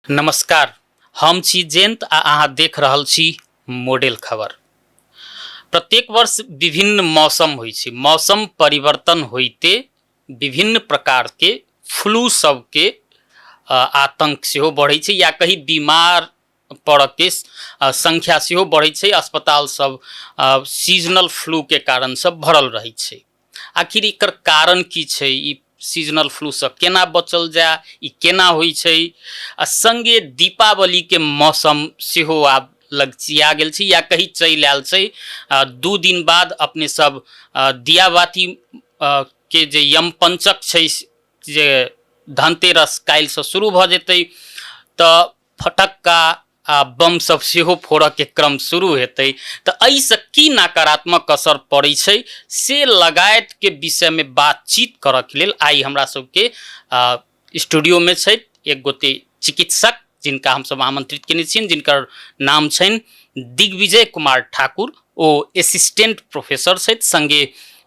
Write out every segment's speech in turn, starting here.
नमस्कार, हम छी जयंत आ अहाँ देख रहल छी मॉडल खबर। प्रत्येक वर्ष विभिन्न मौसम होइ छै। मौसम परिवर्तन होइते विभिन्न प्रकारके फ्लू सबके आतंक सेहो बढ़ै छै या कही बीमार पड़ऽके संख्या सेहो बढ़ै छै। अस्पताल सब सीजनल फ्लूके कारण सब भरल रहै छै। आखिर एकर कारण की छै? ई सीजनल फ्लूसँ केना बचल जाय? ई केना होइ छै? आ सङ्गे दीपावलीके मौसम सेहो आब लगचिया गेल छै या कही चलि आयल छै। 2 दिन बाद अपने सब दियाबाती के जे यमपञ्चक छै, जे धनतेरस काल्हिसँ शुरू भऽ जेतै, तऽ फटक्का आ बम सब सेहो फोड़ऽके क्रम शुरू हेतै, तऽ एहिसँ की नकारात्मक असर पड़ै छै से लगायतके विषयमे बातचीत करऽके लेल आइ हमरा सबके स्टूडियोमे छथि एक गोटे चिकित्सक, जिनका हमसब आमंत्रित केने छियनि, जिनकर नाम छनि दिग्विजय कुमार ठाकुर। ओ असिस्टेंट प्रोफेसर छथि, संगे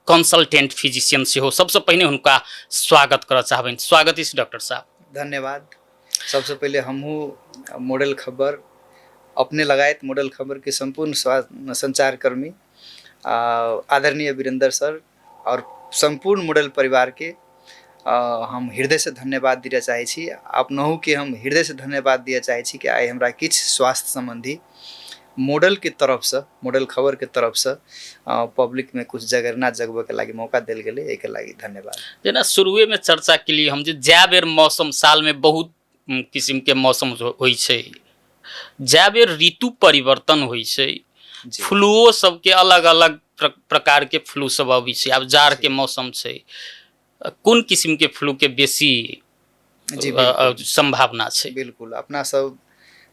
कंसल्टेंट फिजिशियन सेहो। सबसँ पहिने हुनका स्वागत करऽ चाहबनि। स्वागत अछि डॉक्टर साहब। धन्यवाद। सबसँ पहिले हमहूँ मॉडल खबर अपने लगायत मॉडल खबरके सम्पूर्ण सञ्चारकर्मी आदरणीय वीरेंद्र सर और सम्पूर्ण मॉडल परिवारके हम हृदयसँ धन्यवाद दिअ चाहै छी। अपनहुके हम हृदयसँ धन्यवाद दिअ चाहै छी कि आइ हमरा किछु स्वास्थ्य सम्बन्धी मॉडलके तरफसँ, मॉडल खबरके तरफसँ पब्लिकमे किछु जगरना जगबैके लागि मौका देल गेलै, एहिके लागि धन्यवाद। जेना शुरुएमे चर्चा केलियै हम जे जए बेर मौसम, सालमे बहुत किसिमके मौसम होइ छै, जए बेर ऋतु परिवर्तन होइ छै, फ्लूओ सबके अलग अलग प्रकारके फ्लू सब अबै छै। आब जाड़के मौसम छै, कोन किसिमके फ्लूके बेसी संभावना छै? बिल्कुल, अपना सब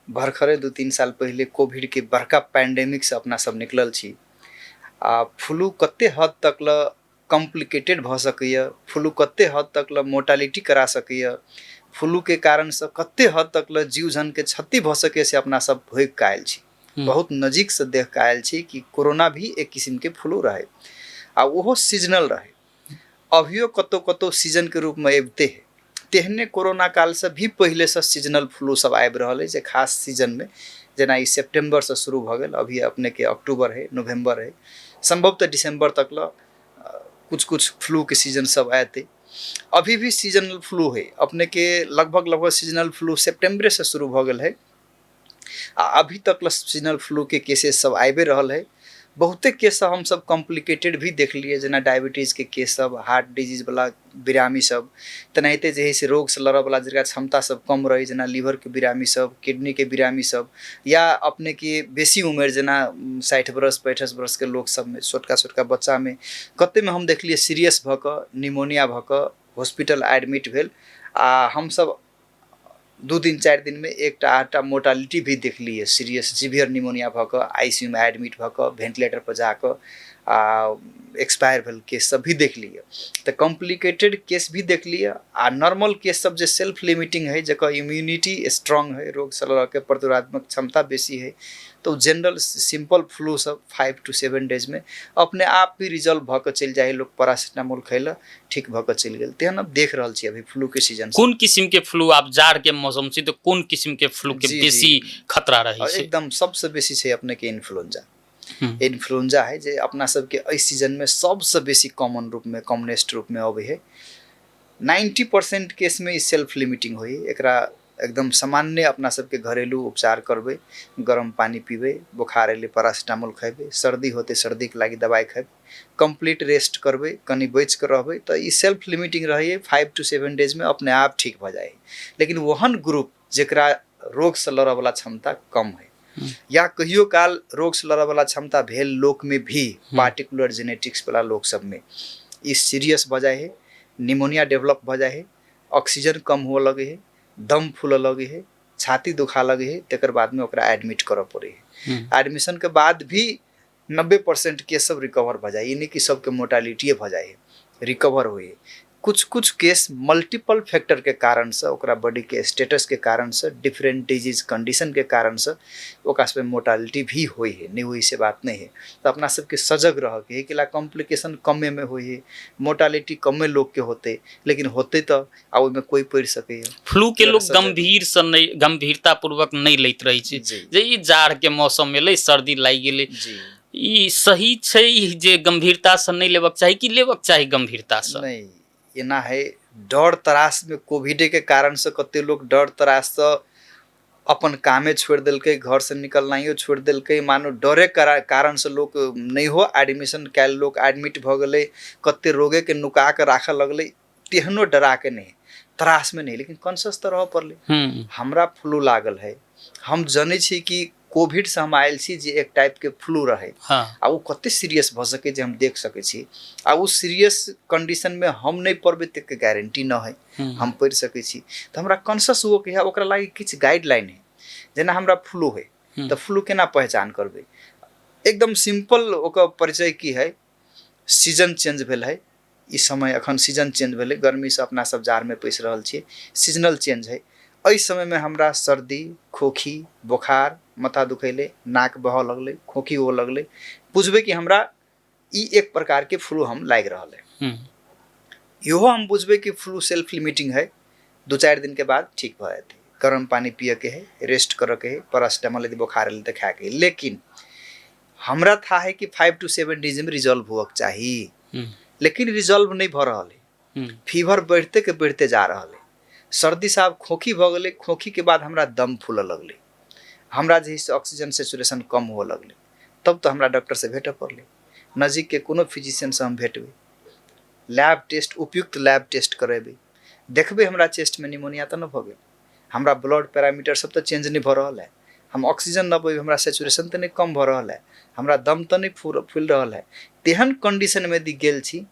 भरखरे 2-3 साल पहिले कोविड के बड़का पैंडेमिक से अपना सब निकलल छी। आ फ्लू कते हद तक ल कॉम्प्लिकेटेड भऽ सकैए, फ्लू कते हद तक ल मोर्टालिटी करा सकैए, फ्लू के कारण से कते हद तक ल जीव जन के क्षति भऽ सकैए, से अपना सब भोगि कऽ आयल छी। बहुत नजीक से देख कऽ आयल छी कि कोरोना भी एक किस्म के फ्लू रहे आ ओहो सीजनल रहे। अभियो कतौ कतौ सीजन के रूप में अबिते है, तेहने कोरोना काल से भी पहिले से सीजनल फ्लू सब आबि रहल है, जे खास सीजन में जेना ई सितंबर से शुरू भऽ गेल, अभी अपने के अक्टूबर है, नवंबर है, संभवतः दिसंबर तक ल कुछ कुछ फ्लू के सीजन सब आते। अभी भी सीजनल फ्लू है, अपने के लगभग लगभग सीजनल फ्लू सितंबरे से शुरू भऽ गेल है आ अभी तक ल सीजनल फ्लू के केसेस सब आबि रहल है। बहुते केस सब हमसब कॉम्प्लिकेटेड भी देखलियै, जेना डायबिटीज के केस सब, हार्ट डिजीज वाला बिरामी सब, तेनाहिते जे है से रोग से लड़ऽ वाला जकरा क्षमता सब कम रहै, जेना लीवर के बिरामी सब, किडनी के बिरामी सब, या अपने के बेसी उमेर जेना 60 बरस 65 बरस के लोक सबमे, छोटका छोटका बच्चामे कतेमे हम देखलियै सीरियस भऽ कऽ निमोनिया भऽ कऽ हॉस्पिटल एडमिट भेल आ हमसब 2 दिन 4 दिन में एकटा 8टा मोर्टालिटी भी देखलियै, सीरियस सीवियर निमोनिया भऽ कऽ आई सी यू में एडमिट भऽ कऽ वेंटिलेटर पर जाकऽ आ एक्सपायर भेल केस सब भी देखलियै। तऽ कॉम्प्लिकेटेड केस भी देखलियै आ नॉर्मल केस सब जे सेल्फ लिमिटिंग है, जकर इम्यूनिटी स्ट्रांग है, रोग से लड़ऽ के प्रतिरोधात्मक क्षमता बेसी है, तऽ ओ जनरल सिंपल फ्लू सब 5 टू 7 डेज में अपने आप भी रिजॉल्व भऽ कऽ चलि जाइ है। लोक पैरासिटामोल खैलक, ठीक भऽ कऽ चलि गेल। तेहन अब देख रहल छी अभी फ्लू के सीजन। कोन किसिम के फ्लू, आब जाड़ के मौसम छै तऽ कोन किसिम के फ्लू के बेसी खतरा रहै छै? एकदम सबसे बेसी छै अपने के इन्फ्लुएंजा। इन्फ्लुएंजा है जे अपना सबके एहि सीजन में सबसे बेसी कॉमन रूप में, कॉमनेस्ट रूप में अबै है। 90% केस में ई सेल्फ लिमिटिंग होइ है। एकरा एकदम सामान्य अपना सबके घरेलू उपचार करबै, गरम पानी पीबै, बोखार एलै पैरासिटामोल खैबै, सर्दी होतै सर्दीके लागि दवाइ खैबै, कम्प्लीट रेस्ट करबै, कनि बचि कऽ रहबै, तऽ ई सेल्फ लिमिटिंग रहैए। 5 टू 7 डेजमे अपने आप ठीक भऽ जाइ है। लेकिन ओहन ग्रुप जकरा रोगसँ लड़ऽवला क्षमता कम है या कहियो काल रोगसँ लड़ऽवला क्षमता भेल लोकमे भी, पार्टिकुलर जेनेटिक्स वाला लोक सबमे ई सीरियस भऽ जाइ है, निमोनिया डेवलप भऽ जाइ है, ऑक्सीजन कम हुअ लगै है, दम फूलऽ लगै है, छाती दुखा लगै है, तकर बादमे ओकरा एडमिट करऽ पड़ै है। एडमिशनके बाद भी 90% केस सब रिकवर भऽ जाइ, ई नहि कि सबके मोर्टालिटीए भऽ जाइ है, रिकवर होइ है। कुछ कुछ केस मल्टीपल फैक्टरके कारणसँ, ओकरा बॉडीके स्टेटसके कारणसँ, डिफरेंट डिजीज कंडीशनके कारणसँ ओकरा सबमे मोर्टालिटी भी होइ है, नहि होइ से बात नहि है। तऽ अपना सबके सजग रहऽके है कि ला कॉम्प्लिकेशन कमेमे होइ है, मोर्टालिटी कमे लोकके होतै, लेकिन होतै तऽ आ ओहिमे कोइ पड़ि सकैए। फ्लू के लोग गंभीर से नहीं, गंभीरता पूर्वक नहीं लैत रहै छै जे ई जाड़ के मौसम एलै, सर्दी लागि गेलै। ई सही छै जे गंभीरता से नहीं लेबक चाही कि लेबक चाही गंभीरता से? नहीं, एना है, डर त्रास में कोविडे के कारण से कते लोग डर त्रास से अपन कामे छोड़ि देलकै, घर से निकलनाइयो छोड़ि देलकै, मानो डरे कारण से लोक नहि हो एडमिशन कयल, लोक एडमिट भऽ गेलै, कते रोगे के नुका के राखऽ लगलै, तेहनो डरा के नहि, त्रास में नहीं, लेकिन कॉन्शियस तऽ रहऽ पड़लै। हमरा फ्लू लागल है, हम जनै छी कि कोविड से हम आयल छी जे एक टाइप के फ्लू रहे। आ ओ कते सीरियस भऽ सकै जे हम देख सकै छी, आ ओ सीरियस कंडीशन में हम नहि पड़बै तक गारंटी न है, हम पड़ि सकै छी। तऽ हमरा कॉन्शियस हुअ के है, ओकरा लागि किछु गाइडलाइन है। जेना हमरा फ्लू है तऽ फ्लू केना पहचान करबै, एकदम सिंपल ओकर परिचय की है, सीजन चेंज भेल है, ई समय अखन सीजन चेंज भेलै, गर्मीसँ अपना सब जाड़मे पैसि रहल छियै, सीजनल चेंज है, एहि समयमे हमरा सर्दी, खोखी, बोखार, माथा दुखैले, नाक बहऽ लगलै, खोखी हुअ लगलै, बुझबै कि हमरा ई एक प्रकारके फ्लू हम लागि रहल है। इहो हम बुझबै कि फ्लू सेल्फ लिमिटिंग है, 2-4 दिन के बाद ठीक भऽ जेतै, गरम पानी पियके है, रेस्ट करऽके है, पैरासिटामोल यदि बोखार एलै तऽ खायके है। लेकिन हमरा था है कि 5 to 7 days में रिजॉल्व होअके चाही, लेकिन रिजॉल्व नहीं भऽ रहल है, फीवर बढ़ते के बढ़ते जा रहल है, सर्दी से आब खोखी भऽ गेलै, खोखी के बाद हमरा दम फूलऽ लगलै, हमरा जे है से ऑक्सीजन सेचुरेशन कम हुअ लगलै, तब तऽ हमरा डॉक्टर से भेटऽ पड़लै, नज़दीक के कोनो फिजिशियन से हम भेटबै, लैब टेस्ट, उपयुक्त लैब टेस्ट करेबै, देखबै हमरा चेस्ट में निमोनिया तऽ नहि भऽ गेल, हमरा ब्लड पैरामीटर सब तऽ चेंज नहि भऽ रहल है, हम ऑक्सीजन न पबै, हमरा सेचुरेशन तऽ नहि कम भऽ रहल है, हमरा दम तऽ नहि फूलि रहल है, तेहन कंडीशनमे यदि गेल छी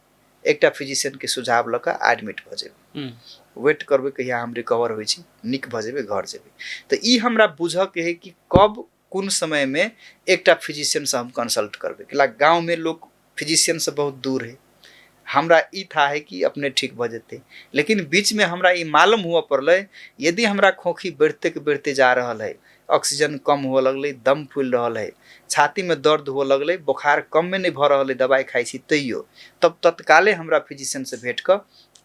एकटा फिजिशियनके सुझाव लऽ कऽ एडमिट भऽ जेबै, वेट करबै कहिया हम रिकवर होइ छी, नीक भऽ जेबै, घर जेबै। तऽ ई हमरा बुझऽके है कि कब कोन समयमे एकटा फिजिशियनसँ हम कंसल्ट करबै, कैला गाँवमे लोक फिजिशियनसँ बहुत दूर है। हमरा ई था है कि अपने ठीक भऽ जेतै, लेकिन बीचमे हमरा ई मालूम हुअ पड़लै यदि हमरा खोखी बढ़ते के बढ़ते जा रहल है, ऑक्सीजन कम हुअ लगलै, दम फूलि रहल है, छातीमे दर्द हुअ लगलै, बोखार कमे नहि भऽ रहल है, दवाइ खाइ छी तैयो, तब तत्काले हमरा फिजिशियनसँ भेट कऽ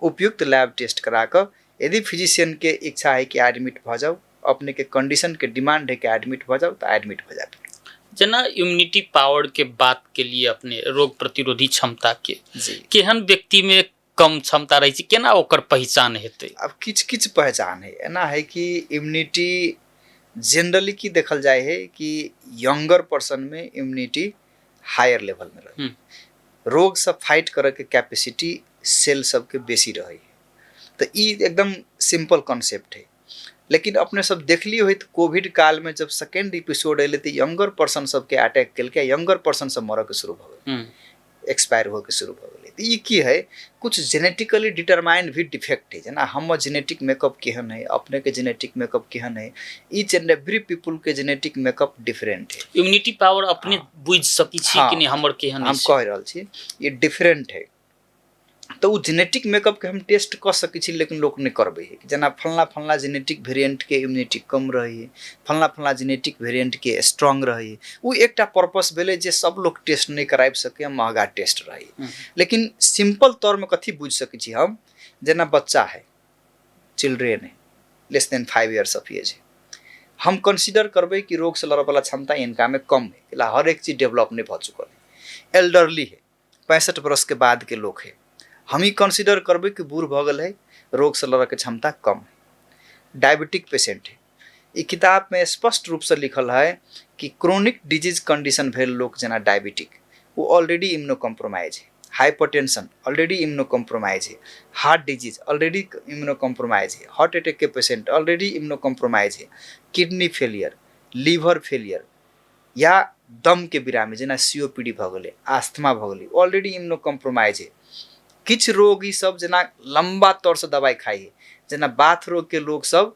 उपयुक्त लैब टेस्ट करा कऽ यदि फिजिशियनके इच्छा है कि एडमिट भऽ जाउ, अपने के कंडीशन के डिमांड है कि एडमिट भऽ जाउ, तऽ एडमिट भऽ जाउ। जेना इम्यूनिटी पावर के बात के लिए अपने रोग प्रतिरोधी क्षमता के जी केहन व्यक्ति में कम क्षमता रहै छै, केना ओकर पहचान हेतै? अब किछ किछ पहचान है, एना है कि इम्यूनिटी जनरली की देखल जाय है कि यंगर पर्सन में इम्यूनिटी हायर लेवल में रहे, रोग से फाइट करे के कैपेसिटी सेल सबके बेसी रहे, तो ई एकदम सिंपल कॉन्सेप्ट है। लेकिन अपने सब देखलिए होइत कोविड काल में जब सेकेंड एपिसोड एलै तऽ यंगर पर्सन सबके अटैक केलकै, यंगर पर्सन सब मरऽ के शुरू भऽ गेलै, एक्सपायर होके शुरू भऽ गेलै। तऽ ई की है, कुछ जेनेटिकली डिटरमाइंड भी डिफेक्ट है, जेना हमर जेनेटिक मेकअप केहन है, अपने के जेनेटिक मेकअप केहन है, ईच एंड एवरी पीपल के जेनेटिक मेकअप डिफरेंट है। इम्यूनिटी पावर अपने बुझि सकै छी कि नहि हमर केहन हम अछि? कहि रहल छी ई डिफरेंट है, तऽ ओ जेनेटिक मेकअपके हम टेस्ट कऽ सकै छी, लेकिन लोक नहि करबै है। जेना फलना फलना जेनेटिक वेरिएंटके इम्यूनिटी कम रहै है, फलना फलना जेनेटिक वेरिएंटके स्ट्रांग रहै है, ओ एकटा पर्पस भेलै जे सब लोक टेस्ट नहि कराबि सकै, महगा टेस्ट रहै। लेकिन सिंपल तौरमे कथी बुझि सकै छी हम, जेना बच्चा है, चिल्ड्रेन है, less than 5 years of age है, हम कंसिडर करबै कि रोगसँ लड़ऽवला क्षमता इनकामे कम है, हर एक चीज डेवलप नहि भऽ चुकल है। एल्डरली है, 65 वर्ष के बाद के लोग है, हम ई कंसिडर करबै कि बूढ़ भऽ गेल है, रोग से लड़ऽ के क्षमता कम है। डायबिटिक पेशेंट है, ई किताब में स्पष्ट रूप से लिखल है कि क्रोनिक डिजीज कंडीशन भेल लोक जेना डायबिटिक, वो ऑलरेडी इम्यूनो कॉम्प्रोमाइज है, हाइपरटेंशन ऑलरेडी इम्यूनो कॉम्प्रोमाइज है, heart disease already immuno compromise है, हार्ट अटैक के पेशेंट ऑलरेडी इम्यूनो कॉम्प्रोमाइज है, किडनी फेलियर, लीवर फेलियर या दम के बिरामी जेना COPD भऽ गेलै, आस्थमा भऽ गेलै, ऑलरेडी इम्यूनो कॉम्प्रोमाइज है। किछु रोगी सब जेना लम्बा तौरसँ दवाइ खाइ है, जेना बाथ रोग के लोग सब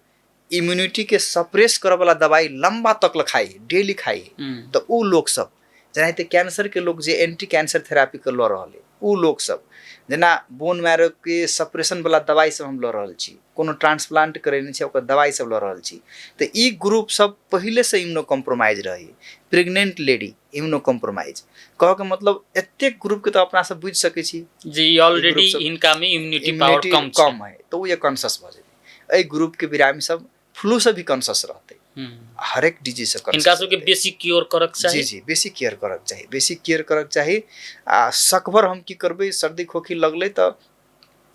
इम्यूनिटी के सप्रेस करऽवला दवाइ लम्बा तक ल खाइ है, डेली खाइ है, तऽ ओ लोग सब जेनाहिते कैंसर के लोग जे एंटी कैंसर थेरापी के लऽ रहल है, ओ लोकसब जेना बोन मैरोके सप्रेशनवला दवाइ सब हम लऽ रहल छी, कोनो ट्रांसप्लांट करेने छी, ओकर दवाइ सब लऽ रहल छी, तऽ ई ग्रुप सब पहिलेसँ इम्यूनो कॉम्प्रोमाइज रहै। प्रेग्नेंट लेडी इम्यूनो कॉम्प्रोमाइज, कहऽके मतलब एतेक ग्रुपके तऽ अपना सब बुझि सकै छी जी ऑलरेडी हिनका में इम्यूनिटी पावर कम छै, कम है, तऽ ओ ये कॉन्शस भऽ जेतै। एहि ग्रुपके बिरामी सब फ्लू से भी कॉन्शस रहतै, हरेक डिजीज से हिनका सबके बेसी क्योर करक चाही। जी जी, बेसी केयर करक चाही, बेसी केयर करक चाही। आ सकभर हम की करबै, सर्दी खोखी लगलै तऽ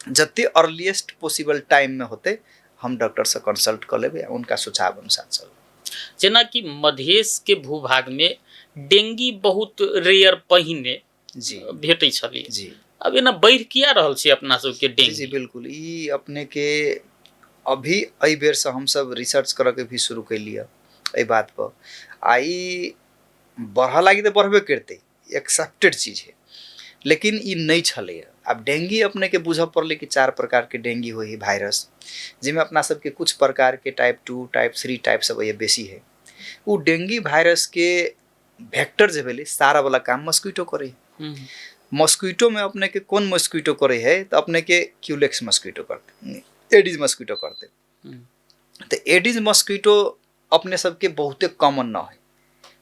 जते अर्लीएस्ट पॉसिबल टाइममे होतै हम डॉक्टरसँ कंसल्ट कऽ लेबै आ उनका सुझाव अनुसार चलबै। जेनाकि मधेश के भूभाग में डेंगी बहुत रेयर पहिने जी भेटै छलै, जी अब एना बढ़ि किया रहल छै अपना सबके जी डेंगी? जी बिल्कुल, ई अपने के अभी एहि बेरसँ हमसब रिसर्च करऽके भी शुरू केलियै एहि बात पर। आ ई बढ़ऽ लागी तऽ बढ़बे करतै, एक्सेप्टेड चीज है, लेकिन ई नहि छलैए। आब डेंगी अपने के बुझऽ पड़लै कि 4 प्रकारके डेंगी होइ है वायरस, जाहिमे अपना सबके कुछ प्रकारके टाइप 2, टाइप 3 टाइप सब होइए बेसी है। ओ डेंगी वायरस के वेक्टर जे भेलै सारा वाला काम मस्क्यूटो करै है। मस्क्यूटो में अपने के कोन मस्क्यूटो करे है, तो अपने के क्यूलेक्स मस्क्यूटो करते, एडिज मस्क्यूटो करते। तो एडिज मस्क्यूटो अपने सबके बहुते कॉमन न है,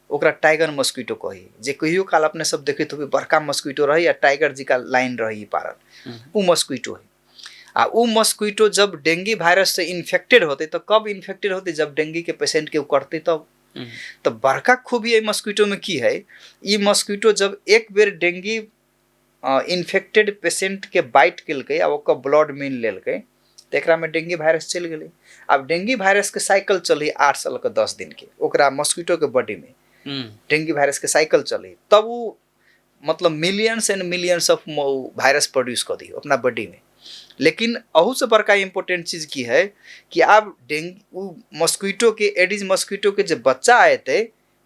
ओकरा टाइगर मस्क्यूटो कही, जे कहियो काल अपने सब देखैत होबै बड़का मस्क्यूटो रही आ टाइगर जी का लाइन रही पारल, उ मस्क्यूटो है। आ उ मस्क्यूटो जब डेंगी वायरस से इन्फेक्टेड होते तो कब इन्फेक्टेड होते, जब डेंगी के पेशेंट के उ करते तब। तो बड़का खूबी एहि मस्क्यूटो में की है, ई मस्क्यूटो जब एक बेर डेंगी इन्फेक्टेड पेशेंट के बाइट केलकै आ ओकर ब्लड मिल लेलकै तऽ एकरा में डेंगी वायरस चलि गेलै। आब डेंगी वायरस के साइकिल चलै 8 से लऽ कऽ 10 दिन के, ओकरा मस्क्यूटो के बॉडी में डेंगी वायरस के साइकिल चलै, तब उ मतलब millions and millions of virus produce कऽ दी अपना बॉडी में। लेकिन अहू से बड़का इम्पोर्टेंट चीज की है कि आब डेंगी उ मस्क्यूटो के एडिज मस्क्यूटो के जे बच्चा एतै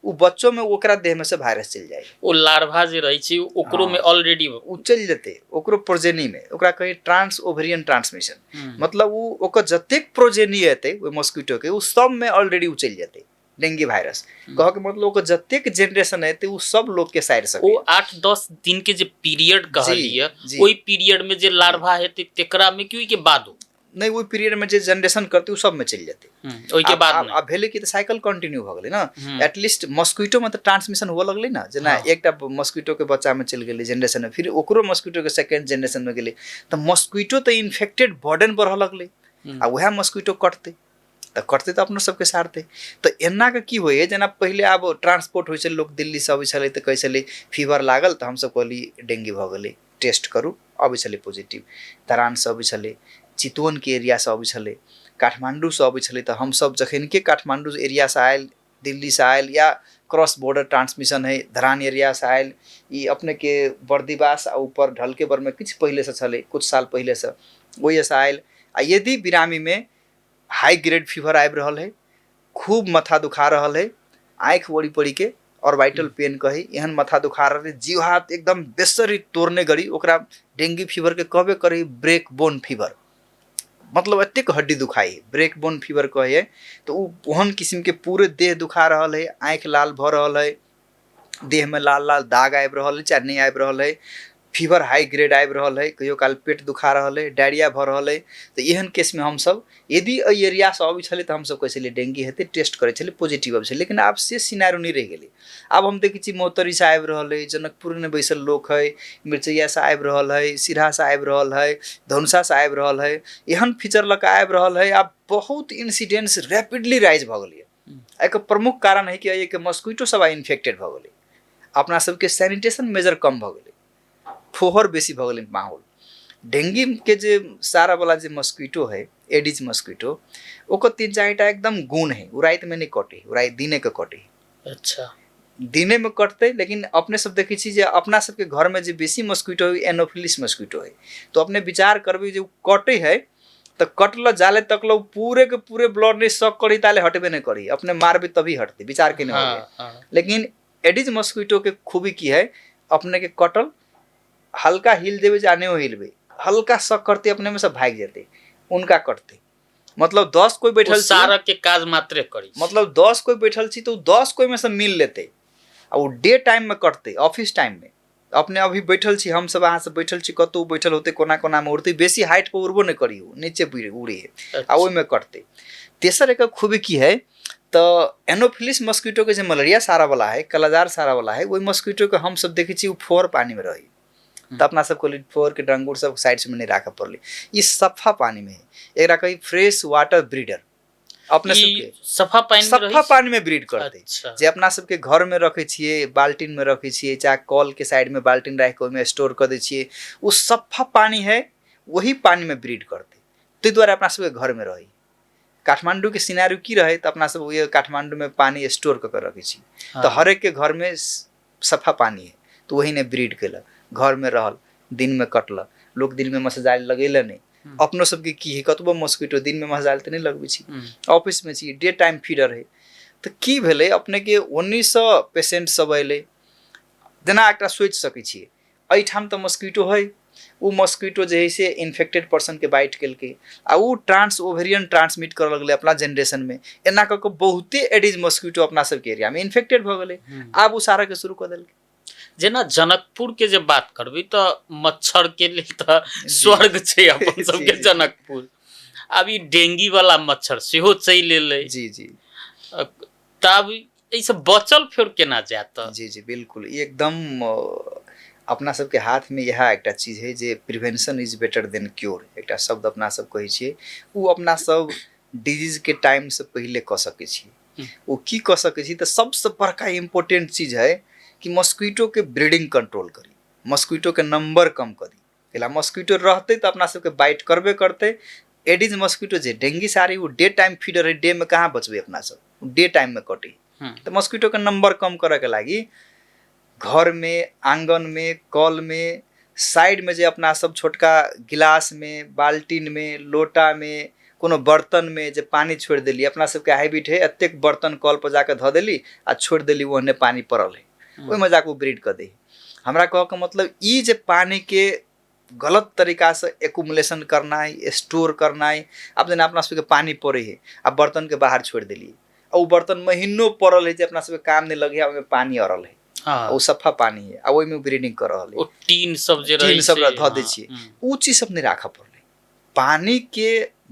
उ बच्चो में ओकरा देह में से वायरस चलि जाइ, ओ लार्वा जे रहै छै ओकरो में ऑलरेडी उ चलि जेतै, ओकरो प्रोजेनी में, ओकरा कहै ट्रांस ओवेरियन ट्रांसमिशन, मतलब उ ओकर जतेक प्रोजेनी एतै ओहि मस्क्यूटो के उ सब में ऑलरेडी उ चलि जेतै डेंगी वायरस। कहऽ के मतलब ओकर जतेक जेनरेशन एतै उ सब लोग के सारि सकै। ओ 8-10 दिन के जे पीरियड कहलियै ओहि पीरियड में जे लार्वा हेतै तेकरा में कि ओहि के बादो? नहि, ओहि पीरियड में जे जनरेशन करतै उ सब में चलि जेतै। ओहि के बाद नहि। आब भेलै कि तऽ साइकिल कंटिन्यू भऽ गेलै ने, एटलीस्ट मस्क्यूटो में तऽ ट्रांसमिशन हुअ लगलै ने, जेना एकटा मस्क्यूटो के बच्चा में चलि गेलै जेनरेशन में, फिर ओकरो मस्क्यूटो के सेकेंड जेनरेशन में गेलै, तऽ मस्क्यूटो तऽ इन्फेक्टेड बर्डन बढ़ऽ लगलै आ वएह मस्क्यूटो कटतै तऽ कटतै तऽ अपनो सबके सारतै। तऽ एना के की होइए, जेना पहिले आब ट्रांसपोर्ट होइ छलै, लोक दिल्लीसँ अबै छलै तऽ कहै छलै फीवर लागल तऽ हमसब कहली डेंगी भऽ गेलै टेस्ट करू, अबै छलै पॉजिटिव। धरानसँ अबै छलै, चितवनके एरियासँ अबै छलै, काठमाण्डूसँ अबै छलै, तऽ हमसब जखन के काठमाण्डू एरियासँ आयल, दिल्लीसँ आयल या क्रॉस बॉर्डर ट्रांसमिशन है धरान एरियासँ आयल, ई अपनेके बर्दिवास आ ऊपर ढलकेबरमे किछु पहिलेसँ छलै, कुछ साल पहिलेसँ ओहिसँ आयल। आ यदि बिरामीमे हाई ग्रेड फीवर आबि रहल है, खूब माथा दुखा रहल है, आँखि ओरी पड़ी के और वाइटल पेन कही, एहन माथा दुखा रहल है, जीव हाथ एकदम बेसरी तोड़ने गरी, ओकरा डेंगी फीवर के कहबे करी ब्रेक बोन फीवर, मतलब एतेक हड्डी दुखाई ब्रेक बोन फीवर कहै, तो उ ओहन किस्म के पूरे देह दुखा रहल है, आँखि लाल भऽ रहल है, देह में लाल लाल दाग आबि रहल है चाहे नहि आबि रहल है, फीवर हाई ग्रेड आबि रहल है, कहियो काल पेट दुखा रहल है, डायरिया भऽ रहल है, तऽ एहन केसमे हमसब यदि एहि एरियासँ अबै छलै तऽ हमसब कहै छलियै डेंगी हेतै, टेस्ट करै छलियै, पॉजिटिव अबै छलै। लेकिन आब से सिनेरियो नहि रहि गेलै। आब हम देखै छी महोत्तरीसँ आबि रहल है, जनकपुरमे बैसल लोक है, मिरचैयासँ आबि रहल है, सिरहासँ आबि रहल है, धनुषासँ आबि रहल है, एहन फीचर लऽ कऽ आबि रहल है। आब बहुत इन्सिडेंट्स रैपिडली राइज भऽ गेलै। एकर प्रमुख कारण है कि एहिके मस्क्यूटो सब आइ इन्फेक्टेड भऽ गेलै, अपना सबके सैनिटेशन मेजर कम भऽ गेलै, फोहर बेसी भऽ गेलै माहौल। डेंगी के जे सारा वाला जे मस्क्यूटो है, एडिज मस्क्यूटो, ओकर 3-4 टा एकदम गुण है, ओ रातिमे नहि कटे, ओ राति दिने के कटे। अच्छा, दिने में कटतै, लेकिन अपने सब देखै छी जे अपना सबके घरमे जे बेसी मस्क्यूटो है एनोफिलिस मस्क्यूटो है, तो अपने विचार करबै जे ओ कटे है तऽ कटल जाले तक लो पूरे के पूरे ब्लड नहीं सक करी ताले हटबे नहीं करी, अपने मारबे तभी हटते, विचार के नहीं होगे। लेकिन एडिज मस्क्यूटो के खूबी की है, अपने के कटल हल्का हिल देवे जाने हो हिलबे, हल्का शक करते अपने में सब भाग जेते, उनका कटते। मतलब 10 कोई बैठल सारा के काज मात्रे करी, मतलब 10 कोई बैठल छी तो 10 कोई में से मिल लेते, आ वो डे टाइम में कटते, ऑफिस टाइम में। अपने अभी बैठल छी, हमसब अहाँ सब बैठल छी, कतहु बैठल होते कोना कोनामे उड़तै, बेसी हाइट पर उड़बो नहि करी, नीचे उड़े है आ ओहिमे कटतै। तेसर एकर खूबी की है तऽ एनोफिलिस मस्किटोके जे मलेरिया सारा वाला है, कलाजार सारा वाला है, ओहि मस्किटोके हमसब देखै छी ओ फोर पानीमे रहै, तऽ अपना सब कहली फोर के डंगूर सब साइड में नहीं राखऽ पड़लै। ई सफा पानी में है, एकरा कही फ्रेश वाटर ब्रीडर। अपने सबके सफा पानी में सफा पानी में ब्रीड करते। अच्छा। जे अपना सबके घर में रखे छियै, बाल्टीन में रखे छियै, चाहे कल के साइड में बाल्टीन राखि के ओहिमे स्टोर कऽ दै छियै, ओ सफा पानी है, वही पानी में ब्रीड करते। ताहि दुआरे अपना सबके घर में रहै। काठमांडू के सिनारियो की रहे तऽ अपना सब ओहि काठमांडू में पानी स्टोर कऽ के रखे छी, तऽ हरेक के घर में सफा पानी है, तऽ वही ने ब्रीड केलक, घर में रहल, दिन में कटलक। लोक दिन में मच्छरदानी लगेले नहीं। अपनो सबके की है, कतबो मॉस्किटो दिन में मच्छरदानी तऽ नहीं लगबै छी, ऑफिस में छी, डे टाइम फीडर है। तऽ की भेलै अपने के 1900 पेशेंट सब अयलै। जेना एकटा सोचि सकै छियै, एहिठाम तऽ मॉस्किटो है, ओ मॉस्किटो जे है से इन्फेक्टेड पर्सन के बाइट केलकै आ ओ ट्रांस ओवेरियन ट्रांसमिट करऽ लगलै अपना जेनरेशन में। एना कऽ कऽ बहुते एडिज मॉस्किटो अपना सबके एरिया में इन्फेक्टेड भऽ गेलै, आब ओ सारा के शुरू कऽ देलकै। जेना जनकपुर के जे बात करबै तऽ मच्छर के लेल तऽ स्वर्ग छै अपन सबके जनकपुर। आब ई डेंगी वाला मच्छर सेहो चलि एलै। जी जी। तऽ आब एहिसँ बचल फेर केना जायत? जी जी बिल्कुल, ई एकदम अपना सबके हाथ में इएह एकटा चीज है जे prevention is better than cure, एकटा शब्द अपना सब कहै छियै। ओ अपना सब डिजीज के टाइम से पहिले कऽ सकै छी। ओ की कऽ सकै छी तऽ सबसँ बड़का इम्पोर्टेंट चीज है कि मॉस्किटो के ब्रीडिंग कंट्रोल करी, मॉस्किटो के नंबर कम करी। कैला मॉस्किटो रहतै तऽ अपना सबके बाइट करबे करतै। एडिज मॉस्किटो जे डेंगी सारी ओ डे टाइम फीडर है, डे में कहाँ बचबै अपना सब, डे टाइम में कटी। तऽ मॉस्किटो के नंबर कम करऽ के लागी घर में, आंगन में, कल में, साइड में जे अपना सब छोटका गिलास में, बाल्टीन में, लोटा में, कोनो बर्तन में जे पानी छोड़ि देली, अपना सबके हैबिट है एतेक बर्तन कल पर जाके धऽ देली आ छोड़ि देली, ओहने पानी पड़ल है, ओहिमे जाके ओ ब्रीड कऽ दै। हमरा कहऽके मतलब ई जे पानी के गलत तरीकासँ एकुमुलेशन करनाइ, स्टोर करनाइ। आब जेना अपना सबके पानी पड़ै है आ बर्तनके बाहर छोड़ि देलियै, आ ओ बर्तन महीनो पड़ल है जे अपना सबके काम नहि लगै है, ओहिमे पानी अड़ल है, ओ सफा पानी है आ ओहिमे ब्रीडिंग कर रहल है। ओ टीन सब जे टीन सब धऽ दै छियै, ओ चीज सब नहि राखऽ पड़लै। पानी के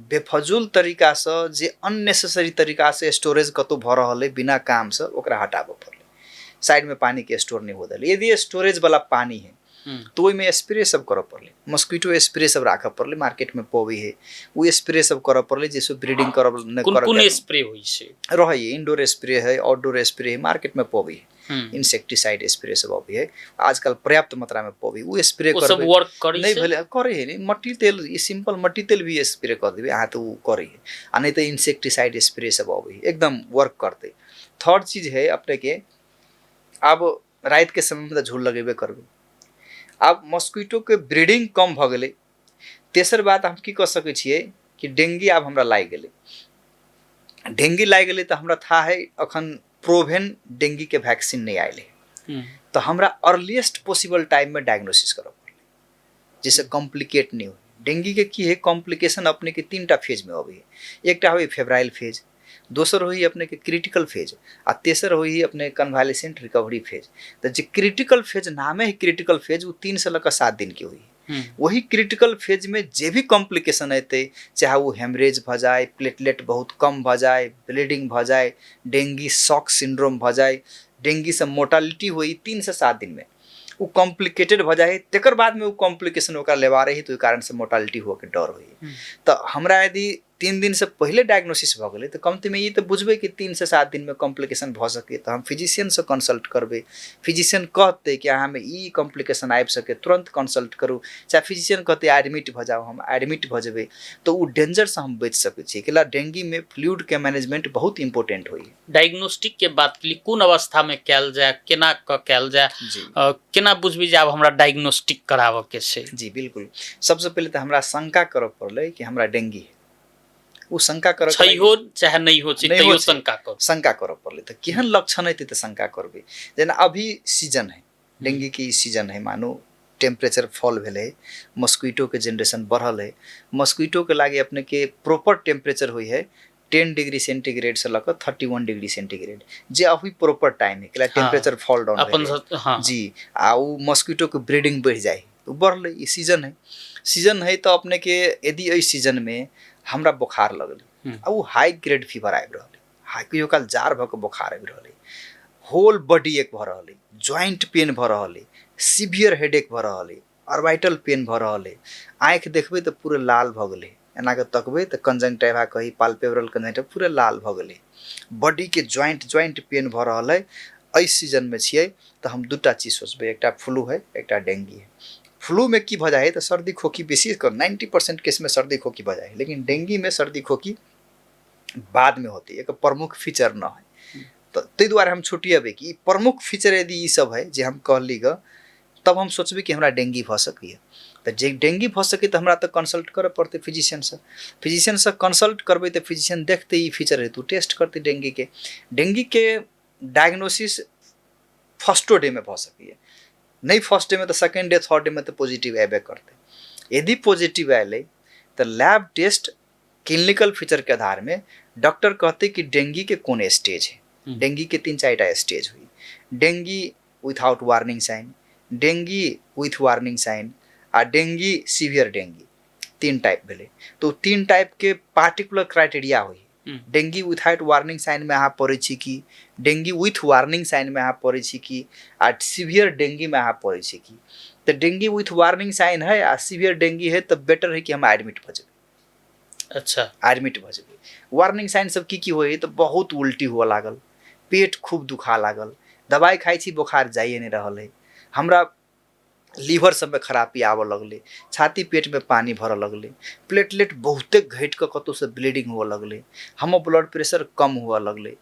बेफजूल तरीकासँ जे अननेसेसरी तरीकासँ स्टोरेज कतहु भऽ रहल है बिना कामसँ, ओकरा हटाबऽ पड़लै। साइडमे पानीके स्टोर नहि हो देलै। यदि स्टोरेज वाला पानी है तऽ ओहिमे स्प्रे सब करऽ पड़लै, मॉस्किटो स्प्रे सब राखऽ पड़लै, मार्केटमे पबै है ओ स्प्रे सब करऽ पड़लै, जाहिसँ ब्रीडिंग करऽ नहि कोन कोन स्प्रे होइ छै? रहै इंडोर स्प्रे है, आउटडोर स्प्रे है, मार्केटमे पबै है, इंसेक्टिसाइड स्प्रे सब अबै है आजकल पर्याप्त मात्रामे पबै, ओ स्प्रे करबै वर्क करै नहि भेलै करै है, नहि मट्टी तेल, ई सिंपल मट्टी तेल भी स्प्रे कऽ देबै अहाँ तऽ ओ करै है, आ नहि तऽ इंसेक्टिसाइड स्प्रे सब अबै है, एकदम वर्क करतै। थर्ड चीज है अपने के आब रातिके समयमे तऽ झूल लगेबे करबै, आब मॉस्किटोके ब्रीडिंग कम भऽ गेलै। तेसर बात हम की कऽ सकै छियै कि डेंगी आब हमरा लागि गेलै, डेंगी लागि गेलै तऽ हमरा था है अखन प्रोवेन डेंगीके वैक्सीन नहि आयल है, तऽ हमरा अर्लीस्ट पॉसिबल टाइममे डायग्नोसिस करऽ पड़लै जाहिसँ कॉम्प्लिकेट नहि हो। डेंगीके की है कॉम्प्लिकेशन अपने के 3टा फेजमे अबै है, एकटा होइ फेब्राइल फेज, दोसर होइ अपने के क्रिटिकल फेज, आ तेसर होइ अपने कन्वालेसेंट रिकवरी फेज। तऽ जे क्रिटिकल फेज नामे है क्रिटिकल फेज, ओ 3 से लऽ कऽ 7 दिन के होइ। वही क्रिटिकल फेज में जे भी कॉम्प्लिकेशन एतै, चाहे ओ हेमरेज भऽ जाए, प्लेटलेट बहुत कम भऽ जाए, ब्लीडिंग भऽ जाए, डेंगी शॉक सिंड्रोम भऽ जाए, डेंगीसँ मोर्टालिटी होइ 3 से 7 दिन में ओ कॉम्प्लिकेटेड भऽ जाइ है, तकर बादमे ओ कॉम्प्लिकेशन ओकरा लेबा रही तऽ ओहि कारणसँ मोर्टालिटी होके डर होइ। तऽ हमरा यदि 3 दिन से पहिले डायग्नोसिस भऽ गेलै तऽ कमतीमे ई तऽ बुझबै कि 3 से 7 दिनमे कॉम्प्लिकेशन भऽ सकै, तऽ हम फिजिशियनसँ कंसल्ट करबै, फिजिशियन कहतै कि अहाँमे ई कॉम्प्लिकेशन आबि सकै, तुरन्त कंसल्ट करू, चाहे फिजिशियन कहतै एडमिट भऽ जाउ, हम एडमिट भऽ जेबै, तऽ ओ डेंजरसँ हम बचि सकै छी। कैला डेंगीमे फ्लूइडके मैनेजमेंट बहुत इम्पोर्टेंट होइ। डायग्नोस्टिक के बात के लिए कोन अवस्था में कयल जाय, केना कऽ कयल जाय, केना बुझबै जे आब हमरा डायग्नोस्टिक कराबऽ के छै? जी बिल्कुल, सबसँ पहिले तऽ हमरा शंका करऽ पड़लै कि हमरा डेंगी है, ओ शंका करऽ छैहो चाहे नहि हो छै, तैयो शंका कर शंका करऽ पड़लै। तऽ केहन लक्षण हेतै तऽ शंका करबै। जेना अभी सीजन है डेंगी के, ई सीजन है, मानू टेम्परेचर फॉल भेलै, मॉस्किटो के जेनरेशन बढ़ल है, मॉस्किटो के लागी अपने के प्रॉपर टेम्परेचर होइ है 10 डिग्री सेंटीग्रेड से लऽ कऽ 31 डिग्री सेंटीग्रेड, जे अभी प्रॉपर टाइम है, कैला टेम्परेचर फॉल डाउन अपन हाँ। जी, आ उ मस्किटो के ब्रीडिंग बढ़ि जाइ है, तऽ बढ़लै। ई सीजन है, सीजन है तऽ अपने के यदि एहि सीजन में हमरा बोखार लगलै आ उ हाई ग्रेड फीवर आबि रहल है, हाई कहियो काल जार भऽ कऽ बोखार आबि रहल है, होल बॉडी एक भऽ रहल है, ज्वाइंट पेन भऽ रहल है, सीवियर हेडेक भऽ रहल है, ऑर्बिटल पेन भऽ रहल है, आँखि देखबै तऽ पूरे लाल भऽ गेलै, एना कऽ तकबै तऽ कंजंक्टाइवा कही पाल्पेब्रल कंजंक्टाइवा पूरे लाल भऽ गेलै, बॉडीके ज्वाइंट ज्वाइंट पेन भऽ रहल है, एहि सीजनमे छियै तऽ हम दूटा चीज सोचबै, एकटा फ्लू है, एकटा डेंगी है। फ्लूमे की भऽ जाइ है तऽ सर्दी खोखी बेसी 90% केसमे सर्दी खोखी भऽ जाइ है, लेकिन डेंगीमे सर्दी खोखी बादमे होती, एक प्रमुख फीचर न है। तऽ ताहि दुआरे हम छुटिएबै कि ई प्रमुख फीचर यदि ई सब है जे हम कहली ग, तब हम सोचबै कि हमरा डेंगी भऽ सकैए। तऽ जे डेंगी भऽ सकै तऽ हमरा तऽ कंसल्ट करऽ पड़तै फिजिशियनसँ। फिजिशियनसँ कंसल्ट करबै तऽ फिजिशियन देखतै ई फीचर है तऽ ओ टेस्ट करतै डेंगीके। डेंगीके डायग्नोसिस फर्स्टो डे में भऽ सकैए, नहि फर्स्ट डे में तऽ सेकेंड डे थर्ड डे में तऽ पॉजिटिव अयबे करतै। यदि पॉजिटिव आयल तऽ लैब टेस्ट क्लिनिकल फीचर के आधार में डॉक्टर कहते कि डेंगी के कोन स्टेज है। डेंगी के 3-4 टा स्टेज हुई, dengue without warning sign, dengue with warning sign आ डेंगी सीवियर डेंगी, 3 टाइप भेलै। तो 3 टाइप के पार्टिकुलर क्राइटेरिया हुई। डेंगी विथआउट वार्निंग साइन में अहाँ पड़ै छी कि, डेंगी विथ वार्निंग साइन में अहाँ पड़ै छी कि, आ सीवियर डेंगी में अहाँ पड़ै छी कि। तऽ डेंगी विथ वार्निंग साइन है आ सीवियर डेंगी है तऽ बेटर है कि हम एडमिट भऽ जेबै। अच्छा, एडमिट भऽ जेबै। वार्निंग साइन सब की की होइ है तऽ बहुत उल्टी हुअ लागल, पेट खूब दुखा लागल, दवाइ खाइ छी बोखार जाइए नहि रहल है, हमरा लीवर सबमे खराबी आबऽ लगलै, छाती पेटमे पानी भरऽ लगलै, प्लेटलेट बहुते घटि कऽ कतहुसँ ब्लीडिंग हुअ लगलै, हमर ब्लड प्रेशर कम हुअ लगलै।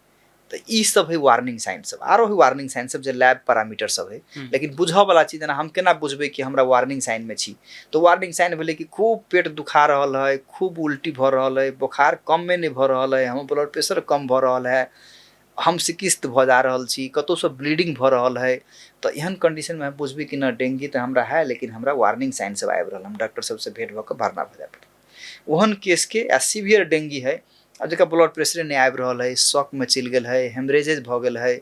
तऽ ई सब है वार्निंग साइन सब। आरो है वार्निंग साइन सब जे लैब पैरामीटर सब है, लेकिन बुझऽ वाला चीज जेना हम केना बुझबै कि हमरा वार्निंग साइन में छी, तऽ वार्निंग साइन भेलै कि खूब पेट दुखा रहल है, खूब उल्टी भऽ रहल है, बोखार कमे नहि भऽ रहल है, हमर ब्लड प्रेशर कम भऽ रहल है, हम सिकिस्त भऽ जा रहल छी, कतहुसँ ब्लीडिंग भऽ रहल है। तऽ एहन कंडीशनमे हम बुझबै कि न डेंगी तऽ हमरा है, लेकिन हमरा वार्निंग साइन सब आबि रहल, हम डॉक्टर सबसँ भेंट भऽ कऽ भरना भऽ जाय पड़त। ओहन केसके आ सीवियर डेंगी है, आब जकरा ब्लड प्रेशरे नहि आबि रहल है, शॉकमे चलि गेल है, हेमरेजेज भऽ गेल है,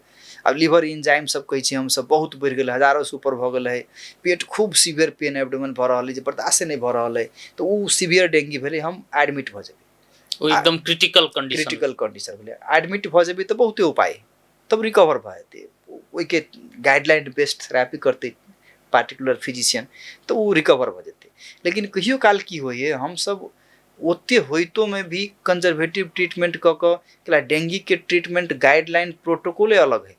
आब लीवर एंजाइम सब कहै छियै हमसब बहुत बढ़ि गेल है, हजारोसँ ऊपर भऽ गेल है, पेट खूब सीवियर पेन एबडोमेन भऽ रहल है जे बर्दाश्ते नहि भऽ रहल है, तऽ ओ सीवियर डेंगी भेलै, हम एडमिट भऽ जेबै। ओ एकदम क्रिटिकल कंडीशन, क्रिटिकल कंडीशन भेलै। एडमिट भऽ जेबै तऽ बहुते उपाय, तब रिकवर भऽ जेतै, ओहिके गाइडलाइन बेस्ड थेरेपी करतै पार्टिकुलर फिजिशियन तऽ ओ रिकवर भऽ जेतै। लेकिन कहियो काल की होइए, हमसब ओते होइतोमे भी कंजर्वेटिव ट्रीटमेंट कऽ कऽ, कैला डेंगीके ट्रीटमेंट गाइडलाइन प्रोटोकॉले अलग है।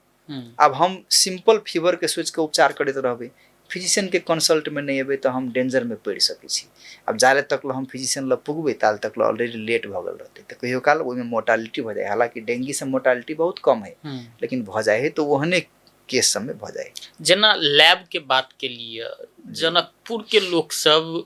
आब हम सिंपल फीवरके सोचि कऽ उपचार करैत रहबै, फिजिशियनके कंसल्टमे नहि एबै तऽ हम डेंजरमे पड़ि सकै छी। आब जाले तक लऽ हम फिजिशियन लग पुगबै ताले तक लऽ ऑलरेडी लेट भऽ गेल रहतै, तऽ कहियो काल ओहिमे मोर्टालिटी भऽ जाइ। हालाँकि डेंगीसँ मोर्टालिटी बहुत कम है, लेकिन भऽ जाइ है, तऽ ओहने केस सबमे भऽ जाइ। जेना लैब के बात के लिए जनकपुर के लोक सब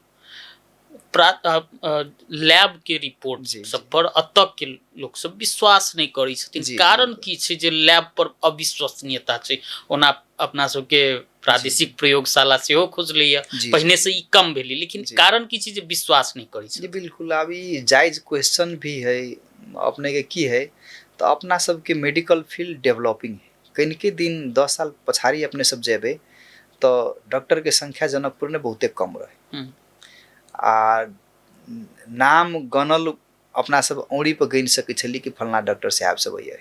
लैब के रिपोर्ट सब पर अतऽ के लोक सब विश्वास नहि करै छथिन। कारण की छै जे लैब पर अविश्वसनीयता छै? ओना अपना सबके प्रादेशिक प्रयोगशाला सेहो खुजलैया, पहिने से ई कम भेलै, लेकिन कारण की छै जे विश्वास नहि करै छै? जी बिल्कुल, आब ई जायज क्वेश्चन भी है अपने के। की है तऽ अपना सबके मेडिकल फील्ड डेवलपिंग है, कनिके दिन 10 साल पछाड़ी अपने सब जेबै तऽ डॉक्टर के संख्या जनकपुर में बहुते कम रहे, आ नाम गनल अपना सब औरी पर गनि सकै छली कि फलना डॉक्टर साहब सब अइए,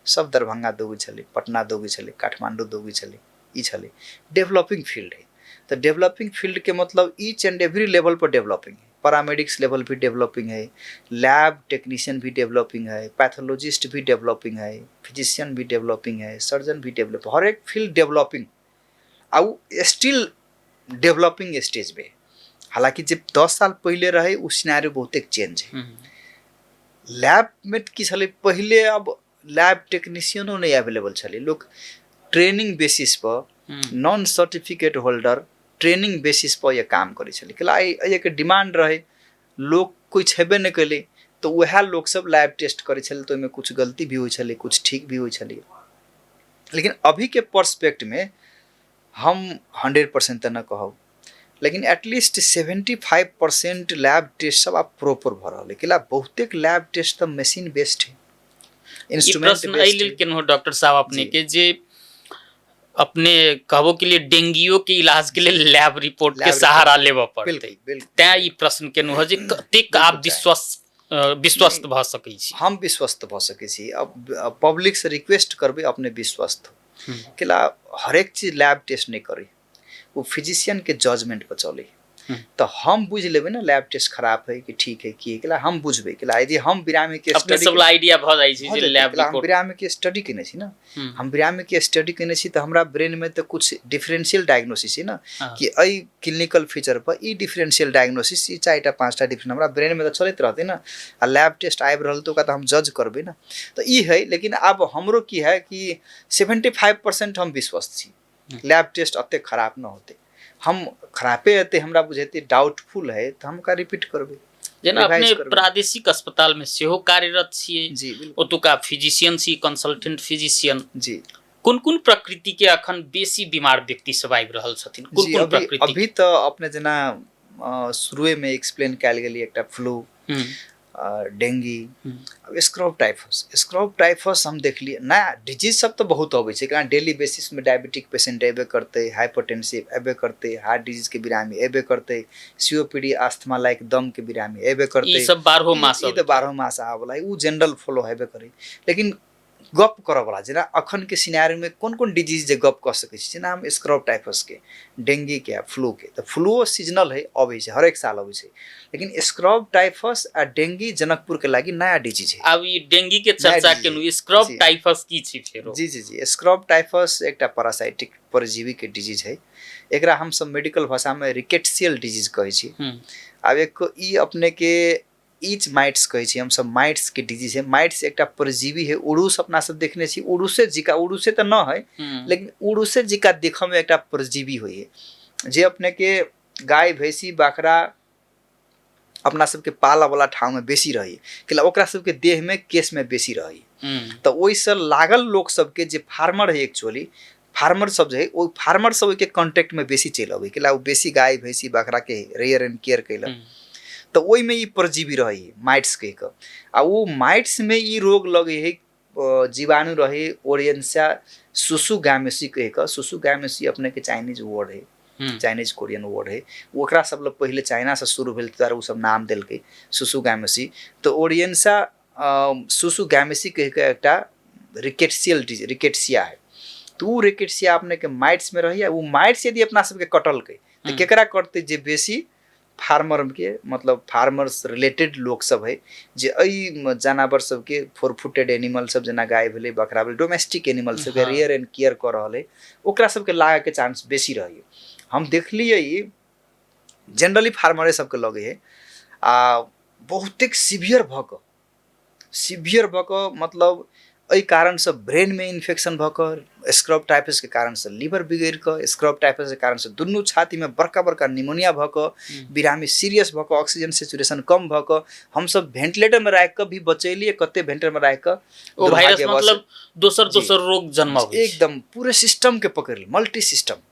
सब दरभंगा दौगै छलै, पटना दौगै छलै, काठमांडू दौगै छलै, ई छलै। डेवलपिंग फील्ड है, तऽ डेवलपिंग फील्ड के मतलब each and every level per developing है। पैरामेडिक्स लेवल भी डेवलपिंग है, लैब टेक्नीशियन भी डेवलपिंग है, पैथोलॉजिस्ट भी डेवलपिंग है, फिजिशियन भी डेवलपिंग है, सर्जन भी डेवलप, हर एक फील्ड डेवलपिंग, आ उ स्टिल डेवलपिंग स्टेज में। हालांकि जब 10 साल पहले रहे उ सिनेरियो बहुते चेंज है। लैब में की छलै पहले, अब लैब टेक्नीशियनो नहीं अवेलेबल छलै, लोग ट्रेनिंग बेसिस पर non certificate holder training basis पर ये काम करै छलै, कैला एहिके डिमांड रहे, लोग कोई छेबे नहि कैले, तऽ वएह लोग सब लैब टेस्ट करै छलै, तऽ ओहिमे कुछ गलती भी होइ छलै, कुछ ठीक भी होइ छलै। लेकिन अभी के पर्सपेक्ट में हम 100% तऽ न कहब, लेकिन एटलीस्ट 75% लैब टेस्ट सब आब प्रॉपर भऽ रहल है। कैला बहुतेक लैब टेस्ट तऽ मशीन बेस्ड है, ई इंस्ट्रूमेंट प्रश्न एहि बेस्ड लेल है। केलहुँ डॉक्टर साहब अपने जी। के, जे अपने कहबो के लिए डेंगियो के इलाज के लेल लैब रिपोर्ट के लैब सहारा लेबऽ पड़तै। बिल्कुल बिल्कुल। तैं ई प्रश्न केलहुँ हँ जे कतेक बिल्कुल आब चाही। विश्वस्त भऽ सकै छी। हम विश्वस्त भऽ सकै छी। अब पब्लिक से रिक्वेस्ट करबै अपने विश्वस्त हो। कैला हरेक चीज लैब टेस्ट नहि करै, ओ फिजिशियन के जजमेंट पर चलै। तऽ हम बुझि लेबै ने लैब टेस्ट खराब है कि ठीक है की है, कैला हम बुझबै। कैला यदि हम बिरामी के अपने स्टडी सब ला आइडिया भऽ जाइ छै भऽ जे जेतै, लैब कैला हम रिपोर्ट। बिरामी के स्टडी केने छी ने। हम बिरामी के स्टडी केने छी तऽ हमरा ब्रेन में तऽ कुछ डिफरेंशियल डायग्नोसिस है ने, कि एहि क्लिनिकल फीचर पर ई डिफरेंशियल डायग्नोसिस, ई 4टा 5टा डिफरेंट हमरा ब्रेन में तऽ चलैत रहतै ने। आ लैब टेस्ट आबि रहल तऽ ओकरा तऽ हम जज करबै ने। तऽ ई है। लेकिन आब हमरो की है कि 75% हम विश्वस्त छी, लैब टेस्ट एतेक खराब न होतै। हम खरापे हेतै हमरा बुझेतै डाउटफुल है तऽ हम ओकरा रिपीट करबै, जेना रिवाइज अपने करबै। प्रादेशिक अस्पताल में सेहो कार्यरत छियै, जी बिल्कुल, ओतुका फिजिशियन छी, कंसल्टेंट फिजिशियन। जी। कोन कोन प्रकृति के अखन बेसी बीमार व्यक्ति सब आबि रहल छथिन, कोन जी कोन अभी प्रकृति? अभी तऽ अपने जेना शुरुए में एक्सप्लेन कयल गेली एकटा फ्लू, डेंगी, अब स्क्रब टाइफस। स्क्रब टाइफस हम देखलियै नया डिजीज सब तऽ बहुत अबै छै, कारण डेली बेसिस में डायबिटिक पेशेंट अयबे करतै, हाइपरटेंसिव अयबे करतै, हार्ट डिजीज के बिरामी अयबे करतै, सीओपीडी आस्थमा लाइक दम के बिरामी अयबे करतै। ई सब बारहो मास ई तऽ बारहो मास आबऽ वला, उ जनरल फॉलो हेबे करै। लेकिन गप करऽ वला जेना अखन के सिनेरियो में कोन कोन डिजीज जे गप कऽ सकै छी, जेना हम स्क्रब टाइफस के, डेंगी के आ फ्लू के, तऽ फ्लूओ सीजनल है, अबै छै हरेक साल अबै छै, लेकिन स्क्रब टाइफस आ डेंगी जनकपुर के लागि नया डिजीज है। आब ई डेंगी के चर्चा डिजीज केलहुँ, है। स्क्रब जी। टाइफस की छी फेरो? जी जी जी, स्क्रब टाइफस एकटा पैरासाइटिक परजीवी के डिजीज है। एकरा हम सब मेडिकल भाषा में रिकेट्सियल डिजीज कहै छी। आब एक ई अपने के ईच माइट्स कहै छी हमसब, माइट्स के डिजीज है। माइट्स एकटा परजीवी है, उड़ूस अपना सब देखने छी, उड़ूसे जिका, उड़ूसे तऽ न है लेकिन उड़ूसे जिका देखऽ में एकटा परजीवी होइ है, जे अपने के गाय भैंसी बकरा अपना सबके पालऽ वाला ठाम में बेसी रहै, कैला ओकरा सबके देह में केश में बेसी रहै। तऽ ओहिसँ लागल लोक सबके जे फार्मर है, एक्चुअली फार्मर सब जे है, ओ फार्मर सब ओहिके कॉन्टेक्ट में बेसी चलि अबै, कैला ओ बेसी गाय भैंसी बकरा के रेयर एंड केयर कैलक। तऽ ओहिमे ई परजीवी रहै है माइट्स कहि कऽ, आ ओ माइट्स में ई रोग लगै है, जीवाणु रहै ओरियंसा सुसुगामेसी कहि कऽ। सुसुगामेसी अपने के चाइनीज वर्ड है, चाइनीज कोरियन वर्ड है। ओकरा सब लग पहिले चाइना से शुरू भेल, तार ओ सब नाम देलकै सुसुगामेसी। तऽ ओरियंसा सुसुगामेसी कहि कऽ एकटा रिकेट्सियल डिजीज, रिकेट्सिया है। तऽ ओ रिकेट्सिया अपने के माइट्स में रहैया। ओ माइट्स यदि अपना सबके कटलकै तऽ केकरा कटतै? जे बेसी फार्मर के, मतलब फार्मर्स रिलेटेड लोक सब है, जे एहि जानवर सबके फोर फुटेड एनिमल सब जेना गाय भेलै, बकरा भेलै, डोमेस्टिक एनिमल सबके रेयर एंड केयर कऽ रहल है, ओकरा सबके लागऽके चांस बेसी रहै। हम देखलियै ई जनरली फार्मरे सबके लगै है, आ बहुतेक सीवियर भऽ कऽ, सीवियर भऽ कऽ मतलब एहि कारणसँ ब्रेनमे इन्फेक्शन भऽ कऽ, स्क्रब टाइफसके कारणसँ लीवर बिगड़ि कऽ, स्क्रब टाइफसके कारणसँ दुनू छातीमे बड़का बड़का निमोनिया भऽ कऽ, बिरामी सीरियस भऽ कऽ, ऑक्सीजन सेचुरेशन कम भऽ कऽ, हमसब वेंटिलेटरमे राखि कऽ भी बचेलियै, कते वेंटिलेटरमे राखि कऽ ओ वायरस दुर्भाग्यवश मतलब दोसर जी। दोसर रोग जन्माबै छै। एकदम पूरे सिस्टमके पकड़ि, मल्टी सिस्टम।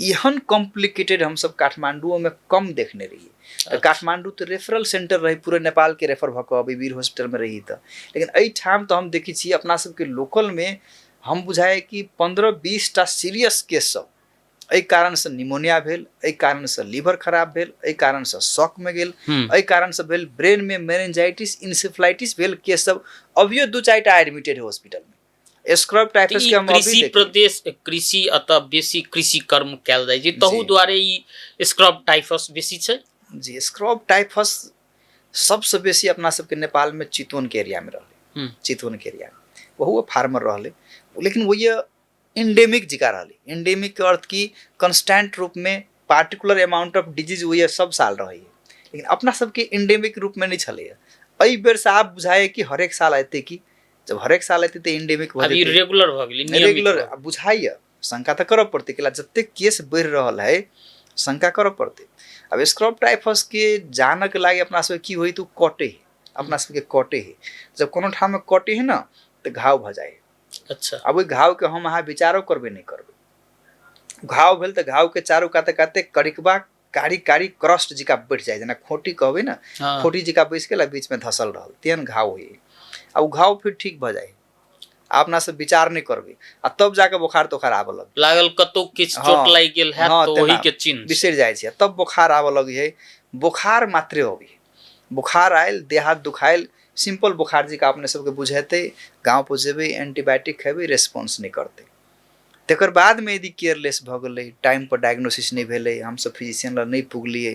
एहन कॉम्प्लिकेटेड हमसब काठमांडुओमे कम देखने रहियै। तऽ काठमांडू तऽ रेफरल सेंटर रहै, पूरे नेपालके रेफर भऽ कऽ अबै वीर हॉस्पिटलमे रही तऽ, लेकिन एहिठाम तऽ हम देखै छी अपना सबके लोकलमे हम बुझाइ कि 15-20 टा सीरियस केस सब एहि कारणसँ निमोनिया भेल, एहि कारणसँ लीवर खराब भेल, एहि कारणसँ शॉकमे गेल, एहि कारणसँ भेल ब्रेनमे मेनिंजाइटिस इन्सेफ्लाइटिस भेल केस सब अभियो 2-4 टा एडमिटेड है हॉस्पिटलमे। स्क्रब टाइफस के हम अभी कृषि देखी। प्रदेश, कृषि अतः बेसी कृषि कर्म कयल जाइ छै, तहु दुआरे ई स्क्रब टाइफस बेसी छै। जी, स्क्रब टाइफस सबसँ बेसी अपना सबके नेपाल में चितवन के एरिया में रहलै। चितवन के एरिया में बहु फार्मर रहलै, लेकिन वही एंडेमिक जिका रहलै। एंडेमिक के अर्थ की कांस्टेंट रूप में पार्टिकुलर अमाउंट ऑफ डिजीज वही सब साल रहै, लेकिन अपना सबके एंडेमिक रूप में नहीं छलै। एहि बेर से आब बुझाए कि हरेक साल एतै की, जब हरेक साल एतै तऽ एंडेमिक भऽ अभी जेतै। रेगुलर भऽ गेलै, नियमित रेगुलर भऽ बुझाइए, शंका तऽ करऽ पड़तै, कैला जतेक केस बढ़ि रहल है शंका करऽ पड़तै। आब स्क्रब टाइफस के जानऽके लागि अपना सबके की होइ तऽ ओ कटे है, अपना सबके कटे है। जब कोनो ठाममे कटे है ने तऽ घाव भऽ जाइ है। अच्छा। आब ओहि घावके हम अहाँ विचारो करबै नहि करबै, घाव भेल तऽ घावके चारू काते काते करिकबा कारी कारी क्रस्ट जिका बैठ जाइ, जेना खोटी कहबै ने, खोटी जिका बैस गेल आ बीचमे धसल रहल, तेहन घाव होइ। आ ओ घाव फिर ठीक भऽ जाइ। आ अपना सब विचार नहि करबै आ तब जाके बोखार तोखार आबऽ लग लागल, कतौ किछु चोट लागि गेल हैत तऽ ओही के चिन्ह बिसरि जाइ छै, तब बोखार आबऽ लगै है। बोखार मात्रे अबै, बोखार आयल, देह हाथ दुखायल, सिंपल बोखार जी का अपने सबके बुझेतै, गाँव पर जेबै, एंटीबायोटिक खेबै, रेस्पॉन्स नहि करतै। तकर बादमे यदि केयरलेस भऽ गेलै, टाइम पर डायग्नोसिस नहि भेलै, हमसब फिजिशियन लग नहि पुगलियै,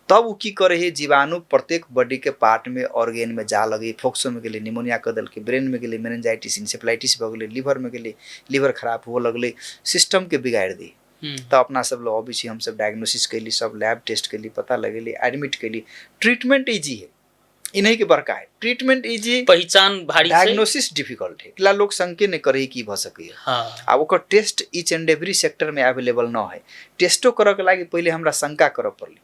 तब ओ की करै है, जीवाणु प्रत्येक बॉडीके पार्टमे ऑर्गेनमे जा लगै। फोक्सोमे गेलै, निमोनिया कऽ देलकै, ब्रेनमे गेलै, मेनिंजाइटिस इन्सेफ्लाइटिस भऽ गेलै, लीवरमे गेलै, लीवर खराब हुअ लगलै, सिस्टमके बिगाड़ि दै। तऽ अपना सब लग अबै छी, हमसब डायग्नोसिस कैली, सब लैब टेस्ट कैली, पता लगेली, एडमिट कैली। ट्रीटमेंट इजी है, इन्हीं के बड़का है, ट्रीटमेंट इजी, पहिचान भारी, डायग्नोसिस डिफिकल्ट है। एकला लोग संके नहीं करे की भऽ सकैए। आ ओकर टेस्ट ईच एंड एवरी सेक्टरमे अवेलेबल न है। टेस्टो करऽ के लागि पहिले हमरा शंका करऽ पड़लै।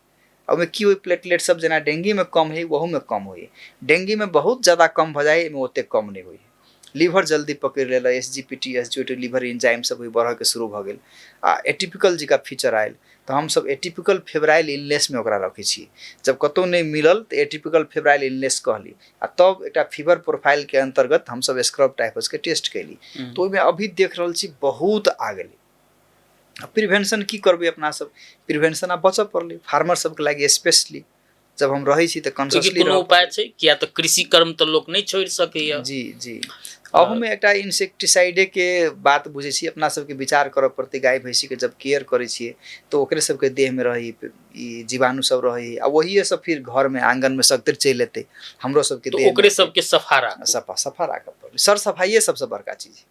ओहिमे की होइ, प्लेटलेट सब जेना डेंगीमे कम है, ओहूमे कम होइ। डेंगीमे बहुत ज़्यादा कम भऽ जाइ, एहिमे ओतेक कम नहि होइ। लीवर जल्दी पकड़ि लेलक, SGPT SGOT liver enzyme सब बढ़ऽके शुरू भऽ गेल। आ एटिपिकल जिका फीचर आयल, तऽ हमसब एटिपिकल फेब्राइल इलनेसमे ओकरा रखै छी। जब कतहु नहि मिलल तऽ एटिपिकल फेब्राइल इलनेस कहली, आ तब एकटा फीवर प्रोफाइलके अन्तर्गत हमसब स्क्रब टाइफसके टेस्ट कैली। तऽ ओहिमे अभी देख रहल छी बहुत आ गेलै। प्रिवेंशन की करबै अपना सब? प्रिवेंशन आब बचऽ पड़लै फार्मर सबके लागि स्पेशली। जब हम रहै छी तऽ कॉन्शियसली कोनो उपाय छै, किया तऽ कृषि कर्म तऽ लोक नहि छोड़ि सकैया। जी जी, अहूमे एकटा इंसेक्टिसाइडे के बात बुझै छी। अपना सबके विचार करऽ पड़तै, गाय भैंसीके जब केयर करै छियै तऽ ओकरे सबके देहमे रहै ई जीवाणु सब रहै, आ वही सब फिर घरमे आंगनमे सगतर चलि एतै हमरो सबके देह। ओकरे सबके सफा राखू, सफा सफा राखऽ पड़लै। सर सफाइए सबसँ बड़का चीज है,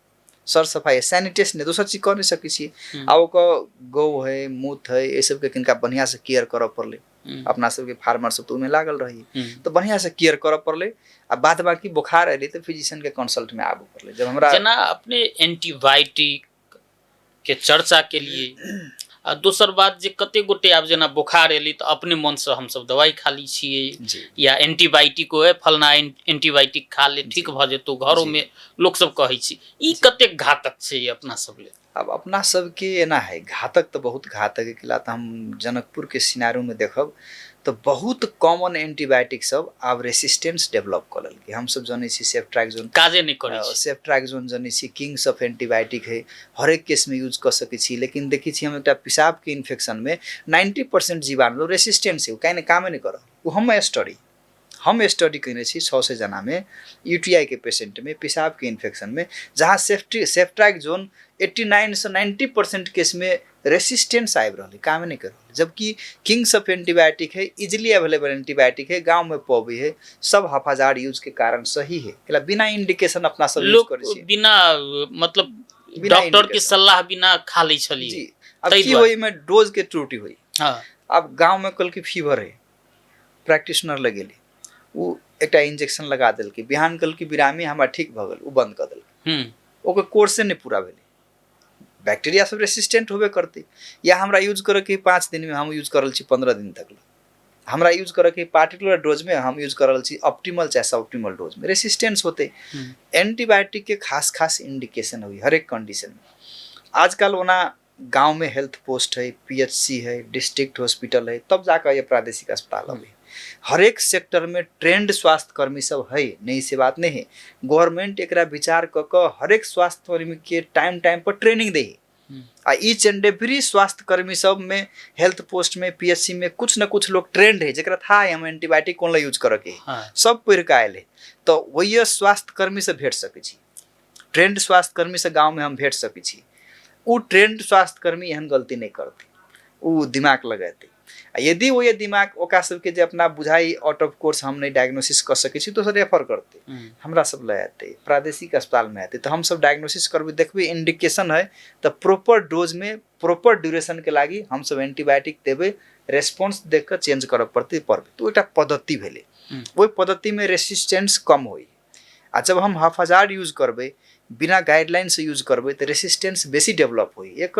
सर सफाइ, सैनिटेशन नहि, दोसर चीज कऽ नहि सकै छियै। आ ओकर गौ है, मूत है, एहि सबके किनका बढ़िआँसँ केयर करऽ पड़लै। अपना सबके फार्मर सब तऽ ओहिमे लागल रही, तऽ बढ़िआँसँ केयर करऽ पड़लै। आ बाद बाकी बोखार एलै तऽ फिजिशियनके कंसल्टमे आबऽ पड़लै। जब हमरा जेना अपने एंटीबायोटिक के चर्चा केलिए, आ दोसर बात जे कते गोटे आब जेना बोखार एलै तऽ अपने मनसँ हमसब दवाइ खा लै छियै, या एंटीबायोटिक है फलना एंटीबायोटिक खा ले ठीक भऽ जेतौ, घरोमे लोक सब कहै छै। ई कतेक घातक छै अपना सब लेल? आब अपना सबके एना है, घातक तऽ बहुत घातक है। किला तऽ हम जनकपुरके सिनारोमे देखब तऽ बहुत कॉमन एंटीबायोटिक सब आब रेसिस्टेंस डेवलप कऽ लेलकै। हमसब जनै छी सेफ्ट्राक्सोन काजे नहि करै छै, सेफ्ट्राक्सोन जनै छी, किंग्स ऑफ एंटीबायोटिक है, हरेक केसमे यूज कऽ सकै छी। लेकिन देखै छी हम एकटा पेशाबके इन्फेक्शनमे 90% जीवाणु रेसिस्टेंस है, ओ काहे कामे नहि करल। ओ हम स्टडी कयने छी 600 जनामे यूटीआई के पेशेंटमे पेशाबके इन्फेक्शनमे, जहाँ सेफ्ट्राक्सोन 89 से 90% केसमे रेसिस्टेंस आबि रहल है, कामे नहि कर रहल। जबकि किंग्स ऑफ एंटीबायोटिक है, इजिली अवेलेबल एंटीबायोटिक है, गाँवमे पबै है, सब हफाजार यूज के कारण सही है। एकरा बिना इंडिकेशन अपना सब यूज लोक करै छी, बिना मतलब डॉक्टर के सलाह बिना खा लै छलियै जी। अब की होई, में डोज के त्रुटि होई। अब गाँव में कल की फीवर है, प्रैक्टिशनर लग गेली, ओ एकटा इंजेक्शन लगा देलकै, बिहान कल की बिरामी हमरा ठीक भऽ गेल, ओ बंद कऽ देलकै, ओकर कोर्से नहि पूरा भेलै। बैक्टीरिया सब रेसिस्टेंट होबे करतै। या हमरा यूज करऽके 5 दिनमे, हम यूज कर रहल छी 15 दिन तक। हमरा यूज करऽके पार्टिकुलर डोजमे, हम यूज कर रहल छी ऑप्टिमल चाहे सब ऑप्टिमल डोजमे, रेसिस्टेंस होतै। एंटीबायोटिक के खास खास इंडिकेशन होइ हरेक कंडीशनमे। आजकल ओना गाँव में हेल्थ पोस्ट है, पीएचसी है, डिस्ट्रिक्ट हॉस्पिटल है, तब जाकर ये प्रादेशिक अस्पताल है। हरेक सेक्टर में ट्रेंड स्वास्थ्यकर्मी सब है, नहीं से बात नहीं है। गवर्नमेंट एकरा विचार कऽ कऽ हरेक स्वास्थ्यकर्मी के टाइम टाइम पर ट्रेनिंग दे, आ ईच एंड एवरी स्वास्थ्यकर्मी सब में हेल्थ पोस्ट में पीएचसी में कुछ न कुछ लोग ट्रेंड है, जकरा था हम एंटीबायोटिक कोन ला यूज करऽ के है, सब पढ़ि कऽ आयल है, तऽ वही स्वास्थ्यकर्मी से भेट सकै छी। ट्रेंड स्वास्थ्यकर्मी से गाँव में हम भेट सकै छी। ओ ट्रेंड स्वास्थ्यकर्मी एहन गलती नहि करतै, ओ दिमाग लगेतै। आ यदि ओ ये दिमाग ओकरा सबके जे अपना बुझाइ आउट ऑफ कोर्स हम नहि डायग्नोसिस कऽ सकै छी, दोसर रेफर करतै, हमरा सब लए एतै, प्रादेशिक अस्पतालमे एतै, तऽ हमसब डायग्नोसिस करबै, देखबै इंडिकेशन है तऽ प्रॉपर डोजमे प्रॉपर ड्यूरेशनके लागि हमसब एंटीबायोटिक देबै, रेस्पॉन्स देख कऽ चेंज करऽ पड़तै पड़बै। तऽ ओ एकटा पद्धति भेलै, ओहि पद्धतिमे रेसिस्टेंस कम होइ। आ जब हम हाफाजार यूज करबै, बिना गाइडलाइन से यूज करबै, तऽ रेसिस्टेंस बेसी डेवलप होइ। एक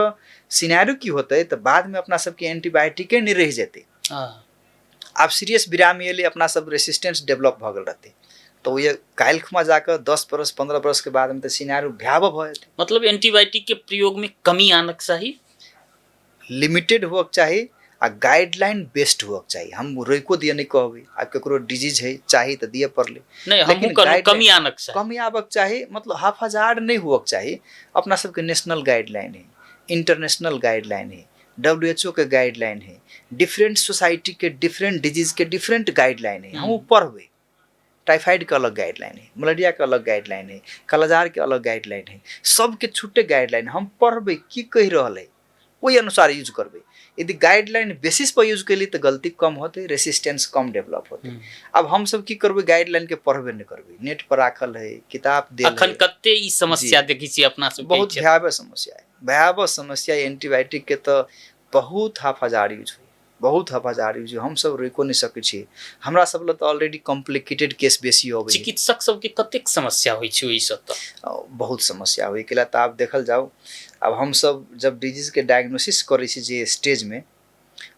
सिनेरियो की होतै तऽ बादमे अपना सबके एंटीबायोटिके नहि रहि जेतै। आब सीरियस बिरामी एलै, अपना सब रेसिस्टेंस डेवलप भऽ गेल रहतै, तऽ ओ काल्हि खुमा जाकऽ 10 बरस 15 बरस के बादमे तऽ सिनेरियो भयावह भऽ जेतै। मतलब एंटीबायोटिक के प्रयोग में कमी आनक चाही, लिमिटेड होक चाही। आ गाइडलाइन बेस्ड हुअके चाही। हम रोकिओ दिअ नहि कहबै, आब ककरो डिजीज है चाही तऽ दिअ पड़लै, नहि, हमहूँ लेकिन कहलहुँ guideline- कमी आनक चाही, कमी आबक चाही, मतलब हाफाजार्ड नहि हुअके चाही। अपना सबके नेशनल गाइडलाइन है, इंटरनेशनल गाइडलाइन है, WHO के गाइडलाइन है, डिफरेंट सोसाइटी के डिफरेंट डिजीज के डिफरेंट गाइडलाइन है, हम ओ पढ़बै। टाइफाइड के अलग गाइडलाइन है, मलेरिया के अलग गाइडलाइन है, कालाजार के अलग गाइडलाइन है, सबके छुट्टे गाइडलाइन हम पढ़बै की कहि रहल है, ओहि अनुसार यूज करबै। यदि गाइडलाइन बेसिस पर यूज केली तऽ गलती कम होतै, रेसिस्टेंस कम डेवलप होतै। आब हमसब की करबै, गाइडलाइन के पढ़बे नहि करबै, नेट पर राखल है, किताब देल अखन है। कते ई समस्या देखै छियै अपना सबके? बहुत भयावह समस्या है, भयावह समस्या। एंटीबायोटिक के तऽ बहुत हाफाजार यूज होइ, बहुत हाफाजार यूज होइ, हमसब रोकिओ नहि सकै छियै। हमरा सब लग तऽ ऑलरेडी कॉम्प्लिकेटेड केस बेसी अबै है। चिकित्सक सबके कतेक समस्या होइ छै ओहिसँ? तऽ बहुत समस्या होइ के तऽ आब देखल जाउ, आब हमसब जब डिजीज के डायग्नोसिस करै छी जे स्टेजमे,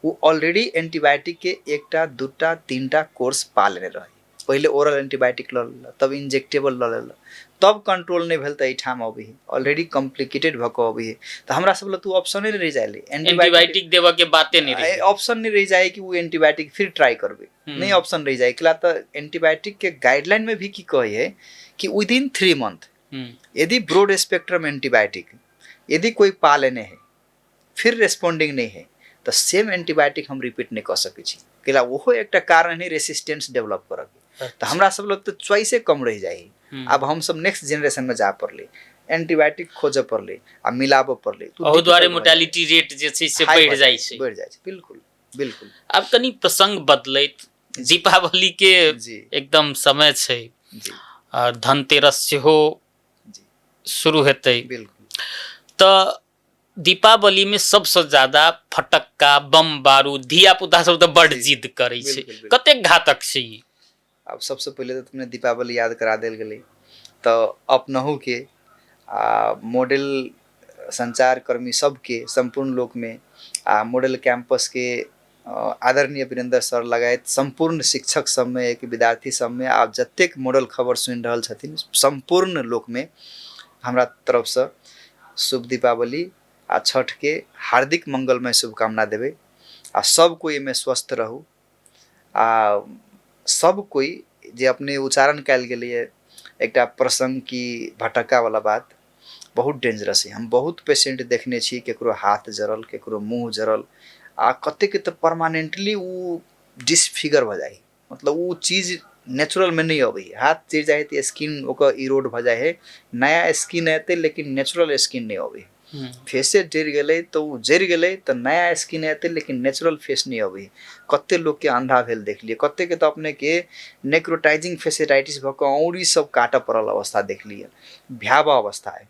ओ ऑलरेडी एंटीबायोटिक के एकटा दूटा तीनटा कोर्स पा लेने रहै। पहिले ओरल एंटीबायोटिक लऽ लेलक, तब इंजेक्टेबल लऽ लेलक, तब कंट्रोल नहि भेल तऽ एहिठाम अबै है, ऑलरेडी कॉम्प्लिकेटेड भऽ कऽ अबै है। तऽ हमरा सब लग तऽ ओ ऑप्शने नहि रहि जाय एंटीबायोटिक देबऽ के बाते नहि रहि, ऑप्शन नहि रहि जाय कि ओ एंटीबायोटिक फिर ट्राई करबै, नहि ऑप्शन रहि जाय। एकला तऽ एंटीबायोटिक के गाइडलाइन में भी की कहै है कि विद इन 3 मंथ यदि ब्रॉड स्पेक्ट्रम एंटीबायोटिक यदि कोई पा लेने है, फिर रेस्पॉन्डिंग नहीं है, तऽ सेम एंटीबायोटिक हम रिपीट नहि कऽ सकै छी, कैला ओहो एकटा कारण है रेसिस्टेंस डेवलप करऽके। तऽ हमरा सब लग तऽ चॉइसे कम रहि जाइ है। आब हमसब नेक्स्ट जेनरेशन में जा पड़लै, एंटीबायोटिक खोजऽ पड़लै आ मिलाबऽ पड़लै। ओहू दुआरे मोर्टेलिटी रेट जे छै से बढ़ि जाइ छै, बढ़ि जाइ छै। बिल्कुल बिल्कुल। आब कनि प्रसंग बदलैत, दीपावली के एकदम समय छै आ धनतेरस सेहो शुरू हेतै। बिल्कुल। तऽ दीपावली में सबसँ ज्यादा फटक्का, बम बारूद, धिया पुता सब तऽ बड जिद करै छै, कतेक घातक छै ई? आब सबसँ पहिले तऽ तुमने दीपावली याद करा देल गेलै, तऽ अपनहु के आ मॉडल संचारकर्मी सबके सम्पूर्ण लोकमे आ मॉडल कैंपस के आदरणीय वीरेंद्र सर लगायत सम्पूर्ण शिक्षक सबमे, एक विद्यार्थी सबमे, आब जतेक मॉडल खबर सुनि रहल छथिन सम्पूर्ण लोकमे हमरा तरफसँ शुभ दीपावली आ छठ के हार्दिक मंगलमय शुभकामना देबै। आ सब कोइ एहिमे स्वस्थ रहू आ सब कोइ जे अपने उच्चारण कयल गेलैए एकटा प्रसंग की भटक्का वाला बात बहुत डेंजरस है। हम बहुत पेशेंट देखने छी, केकरो हाथ जरल, केकरो मुँह जरल, आ कतेक तऽ परमानेंटली ओ डिसफिगर भऽ जाइ है, मतलब ओ चीज नेचुरल में नहीं अबै है। हाथ जरि जाइ है तऽ स्किन ओकर इरोड भऽ जाइ है, नया स्किन एतै लेकिन नेचुरल स्किन नहीं अबै है। फेसे जरि गेलै तऽ ओ जरि गेलै तऽ नया स्किन एतै लेकिन नेचुरल फेस नहीं अबै है। कते लोकके अंधा भेल देखलियै, कतेके तऽ अपनेके नेक्रोटाइजिंग फेसेटाइटिस भऽ कऽ औरी सब काटऽ पड़ल अवस्था देखलियै, भयावह अवस्था है।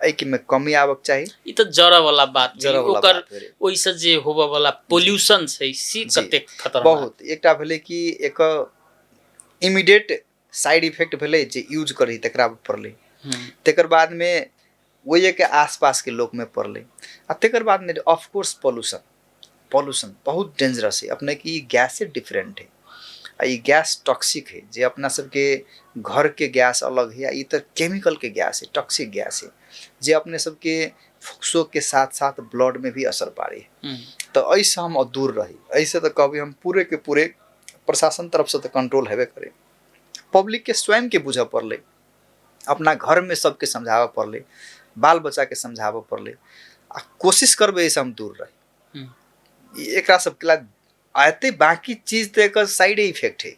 एहिके में कमी आबक चाही। ई तऽ जरऽ वाला बात भेलै। जरऽ वाला ओकर बात भेलै। ओहिसँ जे होबऽ वाला पोल्यूशन छै से कतेक खतरनाक? बहुत। एकटा भेलै कि एक इमीडिएट साइड इफेक्ट भेलै जे यूज करी तकरा पड़लै, तकर बादमे ओहिके आसपास के लोकमे पड़लै, आ तकर बादमे ऑफकोर्स पॉल्यूशन। पॉल्यूशन बहुत डेंजरस है। अपने की ई गैसे डिफरेंट है आ ई गैस टॉक्सिक है, जे अपना सबके घर के गैस अलग है आ ई तऽ केमिकल के गैस है, टॉक्सिक गैस है, जे अपने सबके फुक्सो के साथ साथ ब्लड में भी असर पारे है। तऽ एहिसँ हम दूर रही। एहिसँ तऽ कहबै हम पूरे के पूरे प्रशासन तरफसँ तऽ कंट्रोल हेबे करे, पब्लिक के स्वयं के बुझऽ पड़लै, अपना घरमे सबके समझाबऽ पड़लै, बाल बच्चाके समझाबऽ पड़लै, आ कोशिश करबै एहिसँ हम दूर रही। एकरा सबके ला एते बाकी चीज तऽ एकर साइडे इफेक्ट है,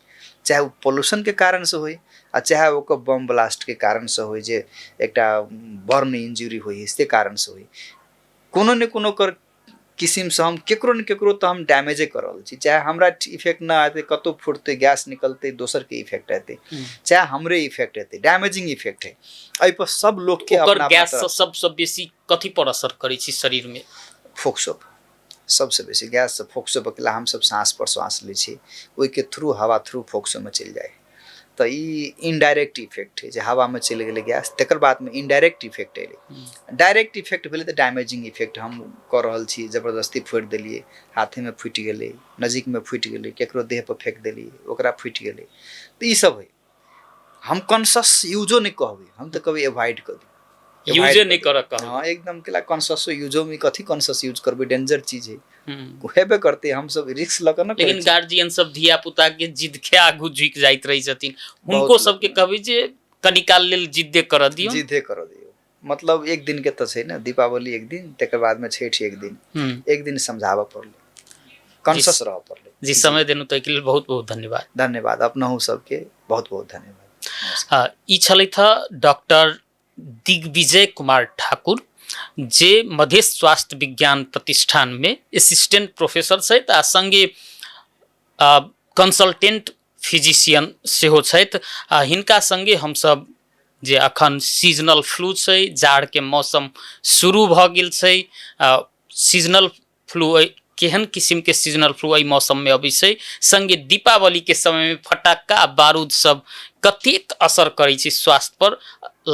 चाहे ओ पॉल्यूशन के कारण से होय आ चाहे ओकर बम ब्लास्ट के कारण से होय, जे एकटा बर्न इंजुरी होय से कारण से होय, कोनो ने कोनो कर किसिमसँ हम केकरो ने केकरो तऽ हम डैमेजे कऽ रहल छी। चाहे हमरा इफेक्ट नहि एतै, कतहु फुटतै, गैस निकलतै, दोसरके इफेक्ट एतै, चाहे हमरे इफेक्ट एतै, डैमेजिंग इफेक्ट है। एहिपर सब लोकके ओकर अपना अपना गैस तरफ सबसँ बेसी कथी पर असर करै छै शरीरमे? फोक्सो सबसँ बेसी गैससँ फोक्सो बकला हमसब साँस पर श्वास लै छी, ओहिके थ्रू हवा थ्रू फोक्सोमे चलि जाइ है। तऽ ई इनडायरेक्ट इफेक्ट है जे हवामे चलि गेलै गैस, तकर बादमे इनडायरेक्ट इफेक्ट एलै। डायरेक्ट इफेक्ट भेलै तऽ डैमेजिंग इफेक्ट हम कऽ रहल छी, जबरदस्ती फोड़ि देलियै, हाथेमे फूटि गेलै, नजीकमे फूटि गेलै, केकरो देह पर फेक देलियै ओकरा फूटि गेलै, तऽ ई सब है। हम कॉन्शस यूजो नहि कहबै, हम तऽ कहबै एवॉइड करू। यूजे नहि करऽ कहब। हँ, एकदम केला कॉन्शियस यूजो में कथी कॉन्शियस यूज करबै, डेंजर चीज है, हेबे करतै, हमसब रिस्क लऽ कऽ ने करै लेकिन छी। गार्जियन सब धिया पुता के जिद के आगू झुकि जाइत रहै छथिन, बहुत हुनको सबके कहबै जे कनी काल लेल जिद्दे करऽ दियौ। जिद्दे करऽ दियौ, मतलब एक दिन के तऽ छै ने, दीपावली एक दिन, तकर बाद में छठि एक दिन, एक दिन समझाबऽ पड़लै, कॉन्शियस रहऽ पड़लै। जी, समय देलहुँ ताहिके लेल बहुत बहुत धन्यवाद। धन्यवाद, अपनहु सबके बहुत बहुत धन्यवाद। नमस्कार। ई छलथि हँ डॉक्टर दिग्विजय कुमार ठाकुर, जे मधेश स्वास्थ्य विज्ञान प्रतिष्ठानमे असिस्टेंट प्रोफेसर छथि आ सङ्गे कंसल्टेंट फिजिशियन सेहो छथि। आ हिनका सङ्गे हमसभ जे अखन सीजनल फ्लू छै, जाड़के मौसम शुरू भऽ गेल छै, सीजनल फ्लू एहि केहन किसिमके सीजनल फ्लू एहि मौसममे अबै छै, सङ्गे दीपावलीके समयमे फटाक्का आ बारूद सब कतेक असर करै छै स्वास्थ्यपर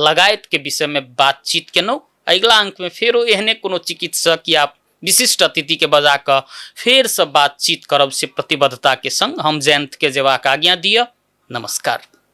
लगायतके विषयमे बातचीत केलहुँ। अगिला अङ्कमे फेरो एहने कोनो चिकित्सक या विशिष्ट अतिथिके बजा कऽ फेरसँ बातचीत करब से प्रतिबद्धताके सङ्ग हम जयन्तके जेबाक आज्ञा दिअ। नमस्कार।